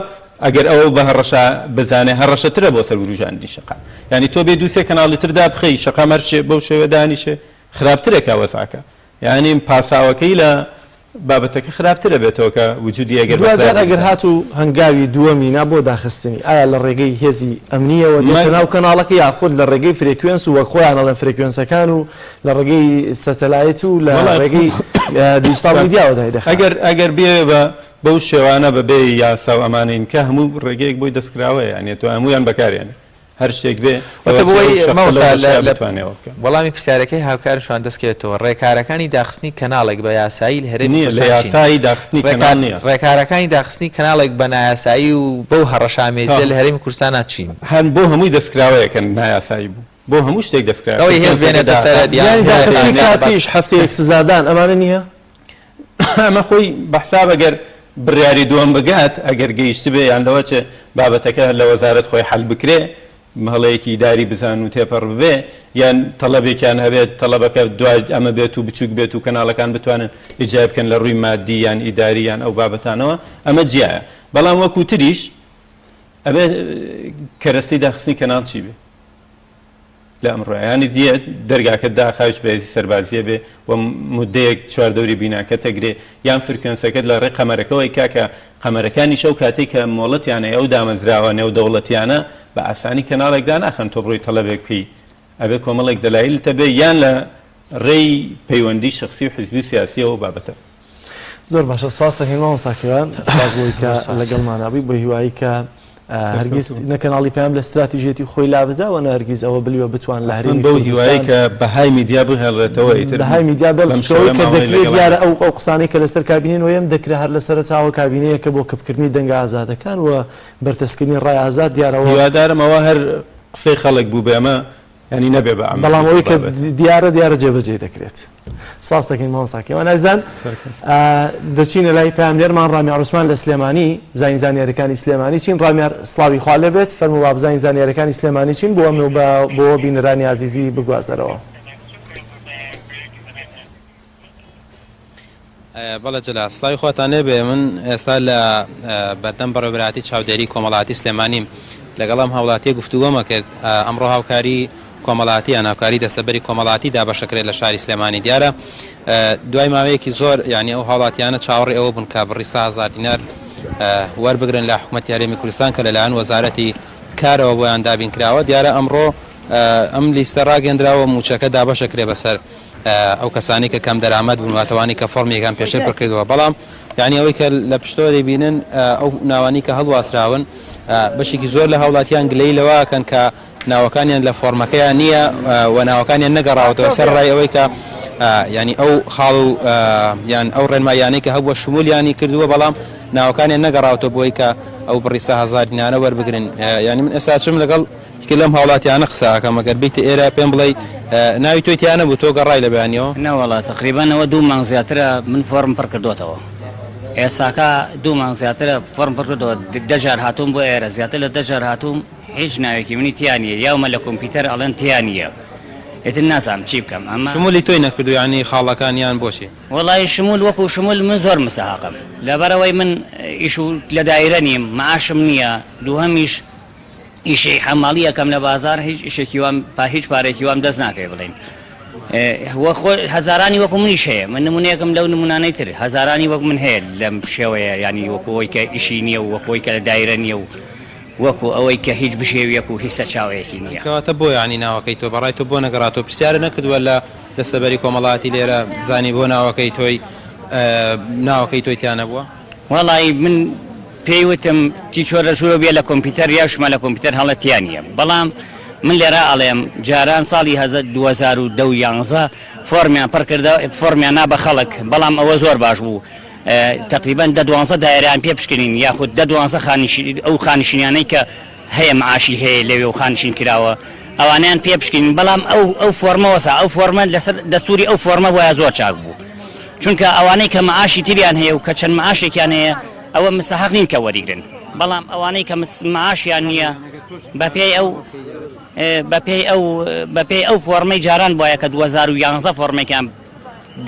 ئەگەر ئەوە بە هەڕەشە بزانێ هەڕەشەترە بۆ سەر وروژاندنی شەقام یعنی تۆ بێ دووسێ کەناڵی تر دابخەی شەقام هەر بەو شێوە دانیشێ خراپترێکە وەزعەکە یانی پاساوەکەی لە بابەتەکە خراپتر ئەبێتەوە کە وجودی ئەگەر بە دواجار خراپی ئەگەر بزانێت. هاتوو هەنگاوی دووەمی نا بۆ داخستنی، ئایا لە ڕێگەی هێزی ئەمنییەوە دێتە ناو کەناڵەکە یاخود لە ڕێگەی فرێکوێنس و وەک خۆیان ئەڵێن فرێکوێنسەکان و لە ڕێگەی سەتەلایت و لە وەڵا ڕێگەی دیجیتاڵ میدیاوە دایدەخا؟ ئەگەر ئەگەر بیەوێ بە بەو شێوانە بە بێ یاسا و ئەمانەین کە هەموو ڕێگەیەک بۆی دەستکراوەیە یانی تۆ هەموویان بەکارێنێ. هەر شتێک بێ واتە ئەوە بۆی ئەو شەخسە لەو مامۆستا بەشەیا لە لە بتوانێ ئەوە بکا. وەڵامی پرسیارەکەی هاوکار شوان دەستکەوێتەوە ڕێکارەکانی داخستنی کەناڵێک بە یاسایی لە هەرێمی نییە لە کوردستان چین؟ یاسایی داخستنی ڕێکار کەناڵ نییە. ڕێکارەکانی داخستنی کەناڵێک بە نایاسایی و بەو هەڕەشامێزیە تا لە هەرێمی کوردستانا چین؟ هەر بۆ هەمووی دەستکراوەیە کە نایاسایی بوو بۆ هەموو شتێک دەستکراوە ئەوەی هێز فرێکوێنسەکە بێنێتە داخا سەرت یان یانی هێز داخستنی بێنێتە بە کاتیش هەفتەیەک سزادان ئەمانە نییە؟ ئەمە خۆی بە حساب ئەگەر بڕیاری دووەم بگات ئەگەر گەیشتبێ یان لەوە چێ بابەتەکە لە وەزارەت خۆی حەل بکرێ هەڵەیەکی ئیداری بزان و تێپەڕ ببێ یان تەڵەبێکیان هەبێت تەڵەبەکە دوای ئەمە بێت و بچووک بێت و کەناڵەکان بتوانن ئیجرای بکەن لە ڕووی مادی یان ئیداری یان ئەو بابەتانەوە ئەمە جیایە بەڵام وەکوو تریش ئەبێ کەرەستەی داخستنی کەناڵ چی بێ؟ لە ئەمڕۆیا یانی دیەت دەرگاکەت داخا هیچ بەهێزی سەربازیە بێ و مودەیەک چواردەوری بیناکەت ئەگرێ یان فرکوێنسەکەت لە ڕێی قەمەرەکەوە ئەیکا کە قەمەرەکانیش ئەو کاتەی کە مۆڵەتیان هەیە ئەو دامەزراوە نێودەوڵەتیانە بە ئاسانی کەناڵێک داناخەن تۆ بڕۆی تەڵەبێک بکەی ئەبێ کۆمەڵێک دەلایلت هەبێ یان لە ڕێی پەیوەندی شەخسی و حیزبی و سیاسیەوە ئەو بابەتە. زۆر باشە سپاس دەکەین مامۆستا کەیوان سپاس بۆی کە لەگەڵمانا بووی بە هیوایی کە هەرگیز نە کەناڵی پەیام لە استراتیژیەتی خۆی لابدا و نە هەرگیز ئەوە بلیوە بتوان لە هەرێمی بەو هیوایی کە بەهای میدیا بهێڵرێتەوە ئیتر بەهای میدیا بێڵ بەم چۆی شێوەیە کە مامەڵەی دەکرێت لەگەڵ دیارە ئەو ئەو قسانەی کە لەسەر کابینەی نۆیەم دەکرا هەر لەسەر چاوە کابینەیەکە بۆ کپکردنی دەنگە ئازادەکان و بەرتەسکردنی ڕای ئازاد دیارەوە هیوادارم ئەوە هەر قسەی خەڵک بوو بێ ئەمە. ینی نەبێ بە ئەمە بەڵام ئەوەی کە دیارە دیارە جێبەجێ دەکرێت. سپاس دەکەین مامۆستا کەیوان ئازیزان دەچینە لای پەیامنێرمان ڕامیار عوسمان لە سلێمانی بزانین زانیاریەکانی سلێمانی چین ڕامیار سڵاوی خوا لێبێت فەرموو با بزانین زانیاریەکانی سلێمانی چین بۆ ئەمن و بۆ بینەرانی ئازیزی بگوازەرەوە. بەڵێ جەلال سڵاوی خواتان لێبێ من ئێستا لە بەردەم بەڕێوەبەرایەتی چاودێری کۆمەڵایەتی سلێمانیم لەگەڵ ئەم هاوڵاتیە گفتوگۆمە کرد ئەمڕۆ هاوکاری کۆمەڵاتی یان هاوکاری دەستەبەری کۆمەڵاتی دابەشەکرێت لە شاری سلێمانی دیارە دوای ماوەیەکی زۆر یعنی ئەو هاوڵاتیانە چاوەڕێ ئەوە بوون کە بڕی 3000 دینار وەربگرن لە حکومەتی هەرێمی کوردستان کە لەلایەن وەزارەتی کارەوە بۆیان دابین کراوە دیارە ئەمڕۆ ئەم لیستە ڕاگەندراوە موچەکە دابەشەکرێ بەسەر ئەو کەسانەی کە کەم دەرامەت بوون واتە ئەوانەی کە فۆڕمیەکان پێشتر پڕ کردووە بەڵام یعنی ئەوەی کە لە پشتەوە دەیبینن ئەو ناوانی کە هەڵواسراون بەشێکی زۆر لە هاوڵاتیان گلەیی لەوە ئەکەن کە ناوەکانیان لە فۆڕمەکەیان نییە و ناوەکانیان نەگەڕاوەتەوە سەر ڕای ئەوەی کە ینی ئەو خاڵ و یان ئەو ڕێنماییانەی کە هەبووە شمولیانی کردووە بەڵام ناوەکانیان نەگەڕاوەتەوە بۆی کە ئەو بڕی 3000 دینارە وەربگرن یعنی من ئێستا چم لەگەڵ یەکێ لەم هاوڵاتیانە قسە ئەکەم ئەگەر بیتە ئێرە پێم بڵێی ناوی تۆی تیا نەبوو تۆ گەڕای لە بەیانیەوە؟ نەوەڵا تەقریبەن ئەوە دوو مانگ زیاترە من فۆرم پڕ کردۆتەوە ئێساکە دوو مانگ زیاترە فۆرم پڕ کردەوە دە جار هاتووم بۆ ئێرە زیاتر لە دە جار هاتووم هیچ ناوێکی منی تیا نییە یاومە لە کۆمپیوتەر ئەڵێن تیا نییە ئیتر نازانم چی بکەم ئەمە شمولی تۆی نەکردوو یانی خاڵەکان یان بۆچی؟ وەڵایی شمول وەکو شمول من زۆر مستەهەقم لەبەرئەوەی من ئیش و لە دایرە نیم معاشم نییە دووهەمیش ئیشی حەماڵی ئەکەم لە بازاڕ هیچ ئیشێکی وام هیچ پارەیەکی وام دەست ناکەوێ بڵێین وە خۆ هەزارانی وەکو منیش هەیە من نمونەیەکم لەو نمونانەی تر هەزارانی وەک من هەیە لەم شێوەیە یانی وەکو ئەوەی کە ئیشی نییە و وەکو ئەوەی کە لە دایرە نییە و وەکو ئەوەی کە هیچ بژێویەک و هیچ سەرچاوەیەکی نییە. کەواتە بۆ یانی ناوەکەی تۆ بەڕای تۆ بۆ نەگەڕا تۆ پرسیارت نەکردووە لە دەستەبەری کۆمەڵایەتی لێرە بزانی بۆ ناوەکەی تۆی ناوەکەی تۆی تیا نەبووە؟ وەڵایی من پێی وتم تیچۆر لە ژوورەوە بیە لە کۆمپیوتەر یاوشمە لە کۆمپیوتەر هەڵە تیا نییە بەڵام من لێرە ئەڵێم جاران ساڵی 2010 و یانزە فۆرمیان پڕ کردە فۆرمیان نا بە خەڵک بەڵام ئەوە زۆر باش بوو تقریبا دە دوانزە دایرەیان پێ پشکنین یاخود دە دوانزە خانشین ئەو خانشینانەی کە هەیە معاشی هەیە لەوێ و خانشین کراوە ئەوانیان پێ پشکنین بەڵام ئەو ئەو فۆرمە وەسا ئەو فۆرمە لەسەر دەستوری ئەو فۆرمە وایە زۆر چاک بوو چونکە ئەوانەی کە معاشی تریان هەیە و کە چەند معاشێکیان هەیە ئەوە مستحق نین کە وەریگرن بەڵام ئەوانەی کە معاشیان نییە بەپێی ئەو بەپێی ئەو بەپێی ئەو فۆرمەی جاران بواە کە 2011 فۆرمێکیان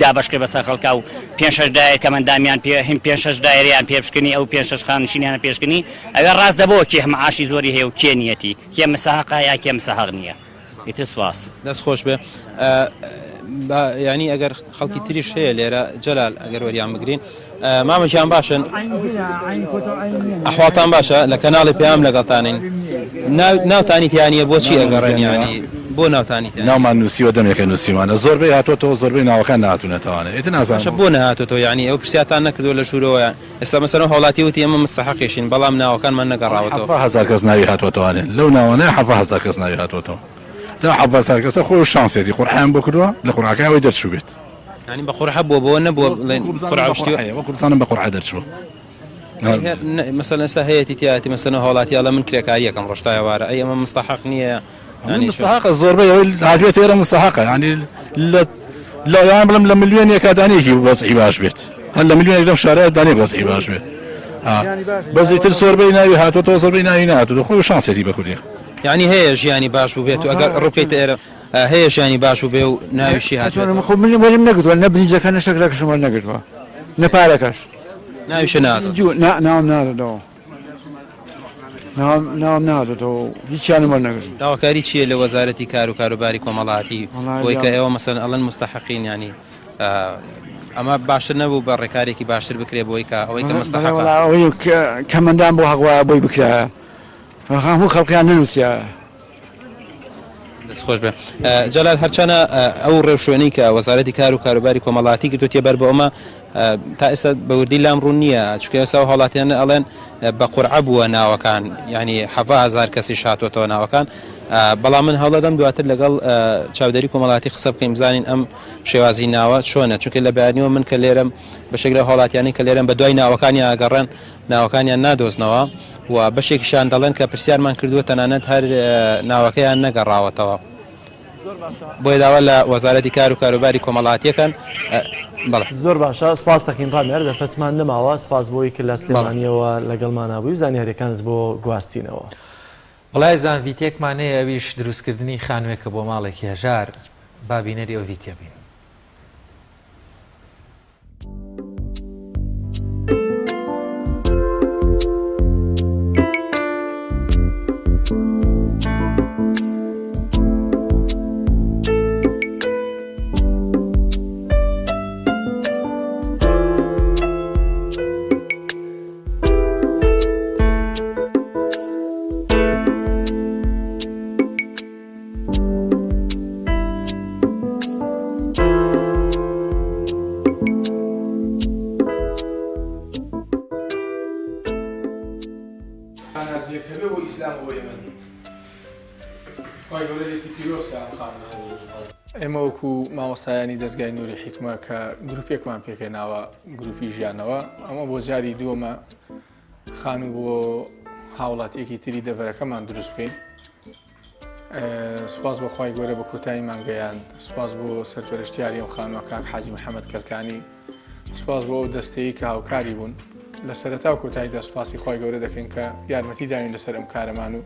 دابەش کرد بەسەر خەڵکا و پێنج شەش دایەر کەمەندامیان پێ هین پێنج شەش دایەریان پێ پشکنی ئەو پێنج شەش خانشینیان پێشکنی ئەوێ ڕاست دەبەوە کێ معاشی زۆری هەیە و کێ نیەتی کێ مسەهەقە یا کێ مسەهەق نییە ئیتر سوپاس. دەست خۆش بێ یانی ئەگەر خەڵکی تریش هەیە لێرە جەلال ئەگەر وەریان بگرین مامە گیان باشن ئەحواڵتان باشە لە کەناڵی پەیام لەگەڵتانین ناوتانی تیانە بۆچی ئەگەڕێن یانی بۆ ناوتانی تیانە ناومان نووسیوە دەمێکە نووسیوانە زۆربەی هاتۆتەوە زۆربەی ناوەکان نەهاتوونەتەوانێ ئیتر نازانم باشە بۆ نەهاتۆتەوە یانی ئەو پرسیارتان نەکردووە لە ژوورەوە ئێستا مەسەلەن هاوڵاتی وتی ئێمە مستەحەقیشین بەڵام ناوەکانمان نەگەڕاوەتەوە. 17 هەزار کەس ناوی هاتووەتەوانێ لەو ناوانە 17 هەزار کەس ناوی هاتووەتەوە تا 17 هەزار کەسە خۆی شانسێتی قورعەیان بۆ کردووە لە قورعەکەی ئەوەی دەرچووبێت. یانی بە قورعە بووە بەوە نەبووە بڵێن قورعە و شتی وەکو بزانم بە قورعە دەرچووە. مەسەلەن ئێستا هەیەتی تیایەتی مەسەلەن هاوڵاتی ئەڵێ من کرێکاریەکەم ڕۆژ تا ئێوارە ئەی ئەمە مستەحەق نییە یانی مستەحەقە زۆربەی ئەوەی هاتبێت ئێرە مستەحەقە یانی لە لە یان بڵێم لە ملیۆنێکا دانەیەکی وەزعی باش بێت هەر لە ملیۆنێک لەم شارە دانەیەک وەزعی باش بێت بەس ئیتر زۆربەی ناوی هاتووەتەوە زۆربەی ناوی نەهاتووە خۆی شانسێتی بە کوردی یانی هەیە ژیانی باش بوو بێت و ئەگەر ڕووبکەیتە ئێرە هەیە ژیانی باش بوو بێ و ناویشی هاتووە خۆ من وەرم نەگرتووە نە برنجەکە نە شەکرەکەشم وەرنەگرتووە نە پارەکەش ناویشە نەهاتووە ناوم نارەدەوە ناوم نەهاتۆتەوە و هیچیانم وەرنەگرت. داواکاری چییە لە وەزارەتی کار و کاروباری کۆمەڵایەتی بۆی کە ئێوە مەسەلەن ئەڵێن مستەحەقین یانی ئەمە باشتر نەبوو بە ڕێکارێکی باشتر بکرێ بۆی کە ئەوەی کە مستەحەقە. وەڵا ئەوەی کەمەندان بۆ هەق وایە بۆی بکرایە هەموو خەڵکیان نەنووسیایە. دەست خۆش بێ جەلال هەرچەنە ئەو ڕێوشوێنەی کە وەزارەتی کار و کاروباری کۆمەڵاتی گرتوتیە بەر بۆ ئەمە تا ئێستا بە وردی لام ڕوون نییە چونکە ئێستا ئەو هاوڵاتیانە ئەڵێن بە قورعە بووە ناوەکان یعنی هەزار کەسیش هاتووەتەوە ناوەکان بەڵام من هەوڵەدەم دواتر لەگەڵ چاودێری کۆمەڵاتی قسە بکەین بزانین ئەم شێوازی ناوە چۆنە چونکە لە بەیانیەوە من کە لێرەم بەشێک لەو هاوڵاتیانەی کە لێرەم بە دوای ناوەکانیان ئەگەڕێن ناوەکانیان نادۆزنەوە و بەشێکیشیان دەڵێن کە پرسیارمان کردووە تەنانەت هەر ناوەکەیان نەگەڕاوەتەوە. بۆیە داوا لە وەزارەتی کار و کاروباری کۆمەڵاتیەکەن بەڵێ. زۆر باشە سپاس دەکەین ڕامیار دەرفەتمان نەماوە سپاس بۆی کە لە سلێمانیەوە لەگەڵمانا بووی و زانیاریەکانت بۆ گواستینەوە. وەڵا ئێزان ڤیتێکمان هەیە ئەویش دروستکردنی خانوێکە بۆ ماڵێکی هەژار با بینەری ئەو ڤیتە بین. شانازیەک هەبێ بۆ ئیسلام و بۆ ئێمە نیە خوای گەورە لێتی پیرۆز کا ئەم خانمە. ئێمە وەکو مامۆستایانی دەزگای نوری حیکمە کە گروپێکمان پێکهێناوە گروپی ژیانەوە ئەمە بۆ جاری دووەمە خانوو بۆ هاوڵاتیەکی تری دەڤەرەکەمان دروست بکەین سوپاس بۆ خوای گەورە بە کۆتاییمان گەیاند سوپاس بۆ سەرپەرشتیاری ئەم خانووە کاک حاجی محەممەد کەلکانی سوپاس بۆ ئەو دەستەیە کە هاوکاری بوون لە سەرەتا و کۆتاییدا سوپاسی خوای گەورە دەکەین کە یارمەتی داوین لەسەر ئەم کارەمان و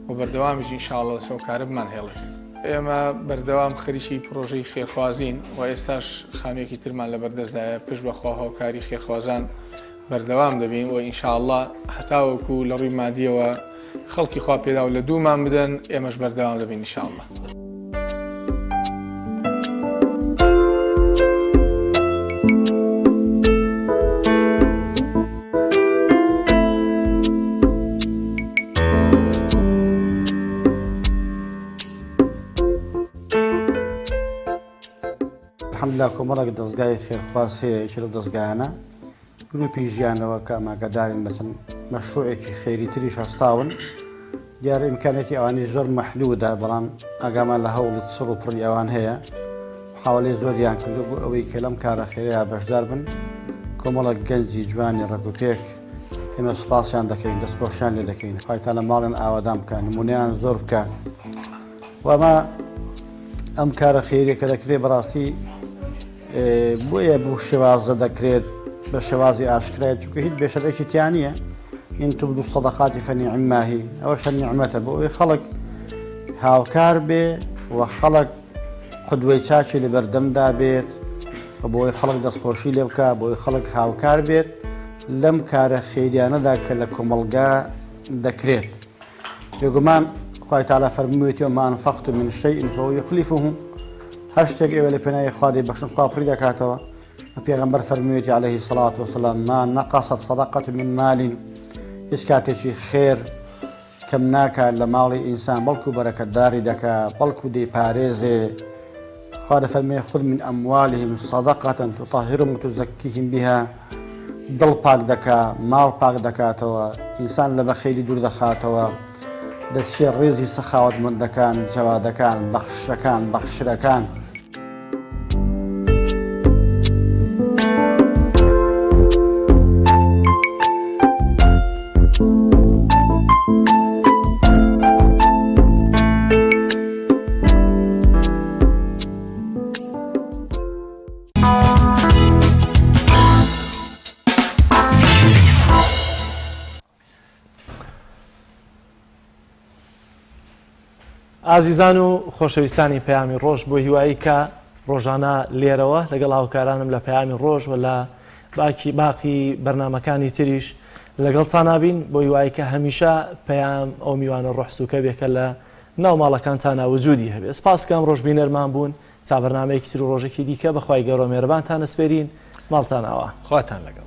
و بەردەوامیش ئینشاءاللە لەسەر ئەو کارە بمانهێڵێت. ئێمە بەردەوام خەریکی پڕۆژەی خێرخوازین و ئێستاش خانوویەکی ترمان لەبەردەستدایە پشت بە خوا هاوکاری خێرخوازان بەردەوام دەبین و ئینشاءاللە هەتاوەکو لە ڕووی مادیەوە خەڵکی خوا پێداو لە دوومان بدەن ئێمەش بەردەوام دەبین ئینشاءاللە. الحمدلله کۆمەڵێک دەزگای خێرخواز هەیە یەکێ لەو دەزگایانە گروپی ژیانەوە کە ئاماگەدارین بە چەند مەشروعێکی خێری تریش هەستاون دیارە ئیمکانێتی ئەوانی زۆر مەحدودە بەڵام ئاگامان لە هەوڵی چڕ و پڕی ئەوان هەیە حاوەلەی زۆریان کردو بۆ ئەوەی کە لەم کارە خێرەیە بەشدار بن کۆمەڵێک گەنجی جوانی ڕێک و پێک ئێمە سوپاسیان دەکەین دەستخۆشیان لێ دەکەین خوای تالا ماڵیان ئاوادان بکە نمونەیان زۆر بکە و ئەمە ئەم کارە خێریە کە دەکرێت بەڕاستی بۆیە بۆ شێوازە دەکرێت بە شێوازی ئاشکرای چونکە هیچ بێشەرێکی تیا نییە إن تبدوا الصدقات فنعما هي ئەوە شەر نیعمەتە بۆ ئەوەی خەڵک هاوکار بێ و خەڵک قودوەی چاکی لە بەردەمدا بێت و بۆی خەڵک دەستخۆشی لێ بکا بۆی خەڵک هاوکار بێت لەم کارە خێریانەدا کە لە کۆمەڵگا دەکرێت بێگومان خوای تەعالا فەرموویەتی وما انفقتم من شیء فهو یخلفه هەر شتێک ئێوە لە پێناوی خوا دەیبەخشن خوا پڕی دەکاتەوە و پێغەمبەر فەرموویەتی علیه الصلاة والسلام ما نقصت صدقة من مال هیچ کاتێکی خێر کەم ناکات لە ماڵی ئینسان بەڵکو بەرەکەتداری دەکا بەڵکو دەیپارێزێ خوا دەفەرمێ خذ من اموالهم صدقة تطهرهم وتزکیهم بها دڵ پاک دەکا ماڵ پاک دەکاتەوە ئینسان لە بەخیلی دوور دەخاتەوە دەچێ ڕێزی سەخاوەتمەندەکان جەوادەکان بەخشەکان بەخشرەکان. ئازیزان و خۆشەویستانی پەیامی ڕۆژ بۆ هیوایی کە ڕۆژانە لێرەوە لەگەڵ هاوکارانم لە پەیامی ڕۆژ و لە باکی باقی بەرنمەکانی تریش لەگەڵ تانابین بۆ هیوایی کە هەمیشە پەیام ئەو میوانە ڕۆحسوکە بێکە لە ناو ماڵەکانتانا وجودی هەبێ سپاس کە ئەمڕۆش بینەرمان بوون تا بەرنامەیەکی تر و ڕۆژێکی دیکە بەخوای گەورە مێرەبانتان ئەسپێرین ماڵتان ئاوا. خواتان لەگەڵ.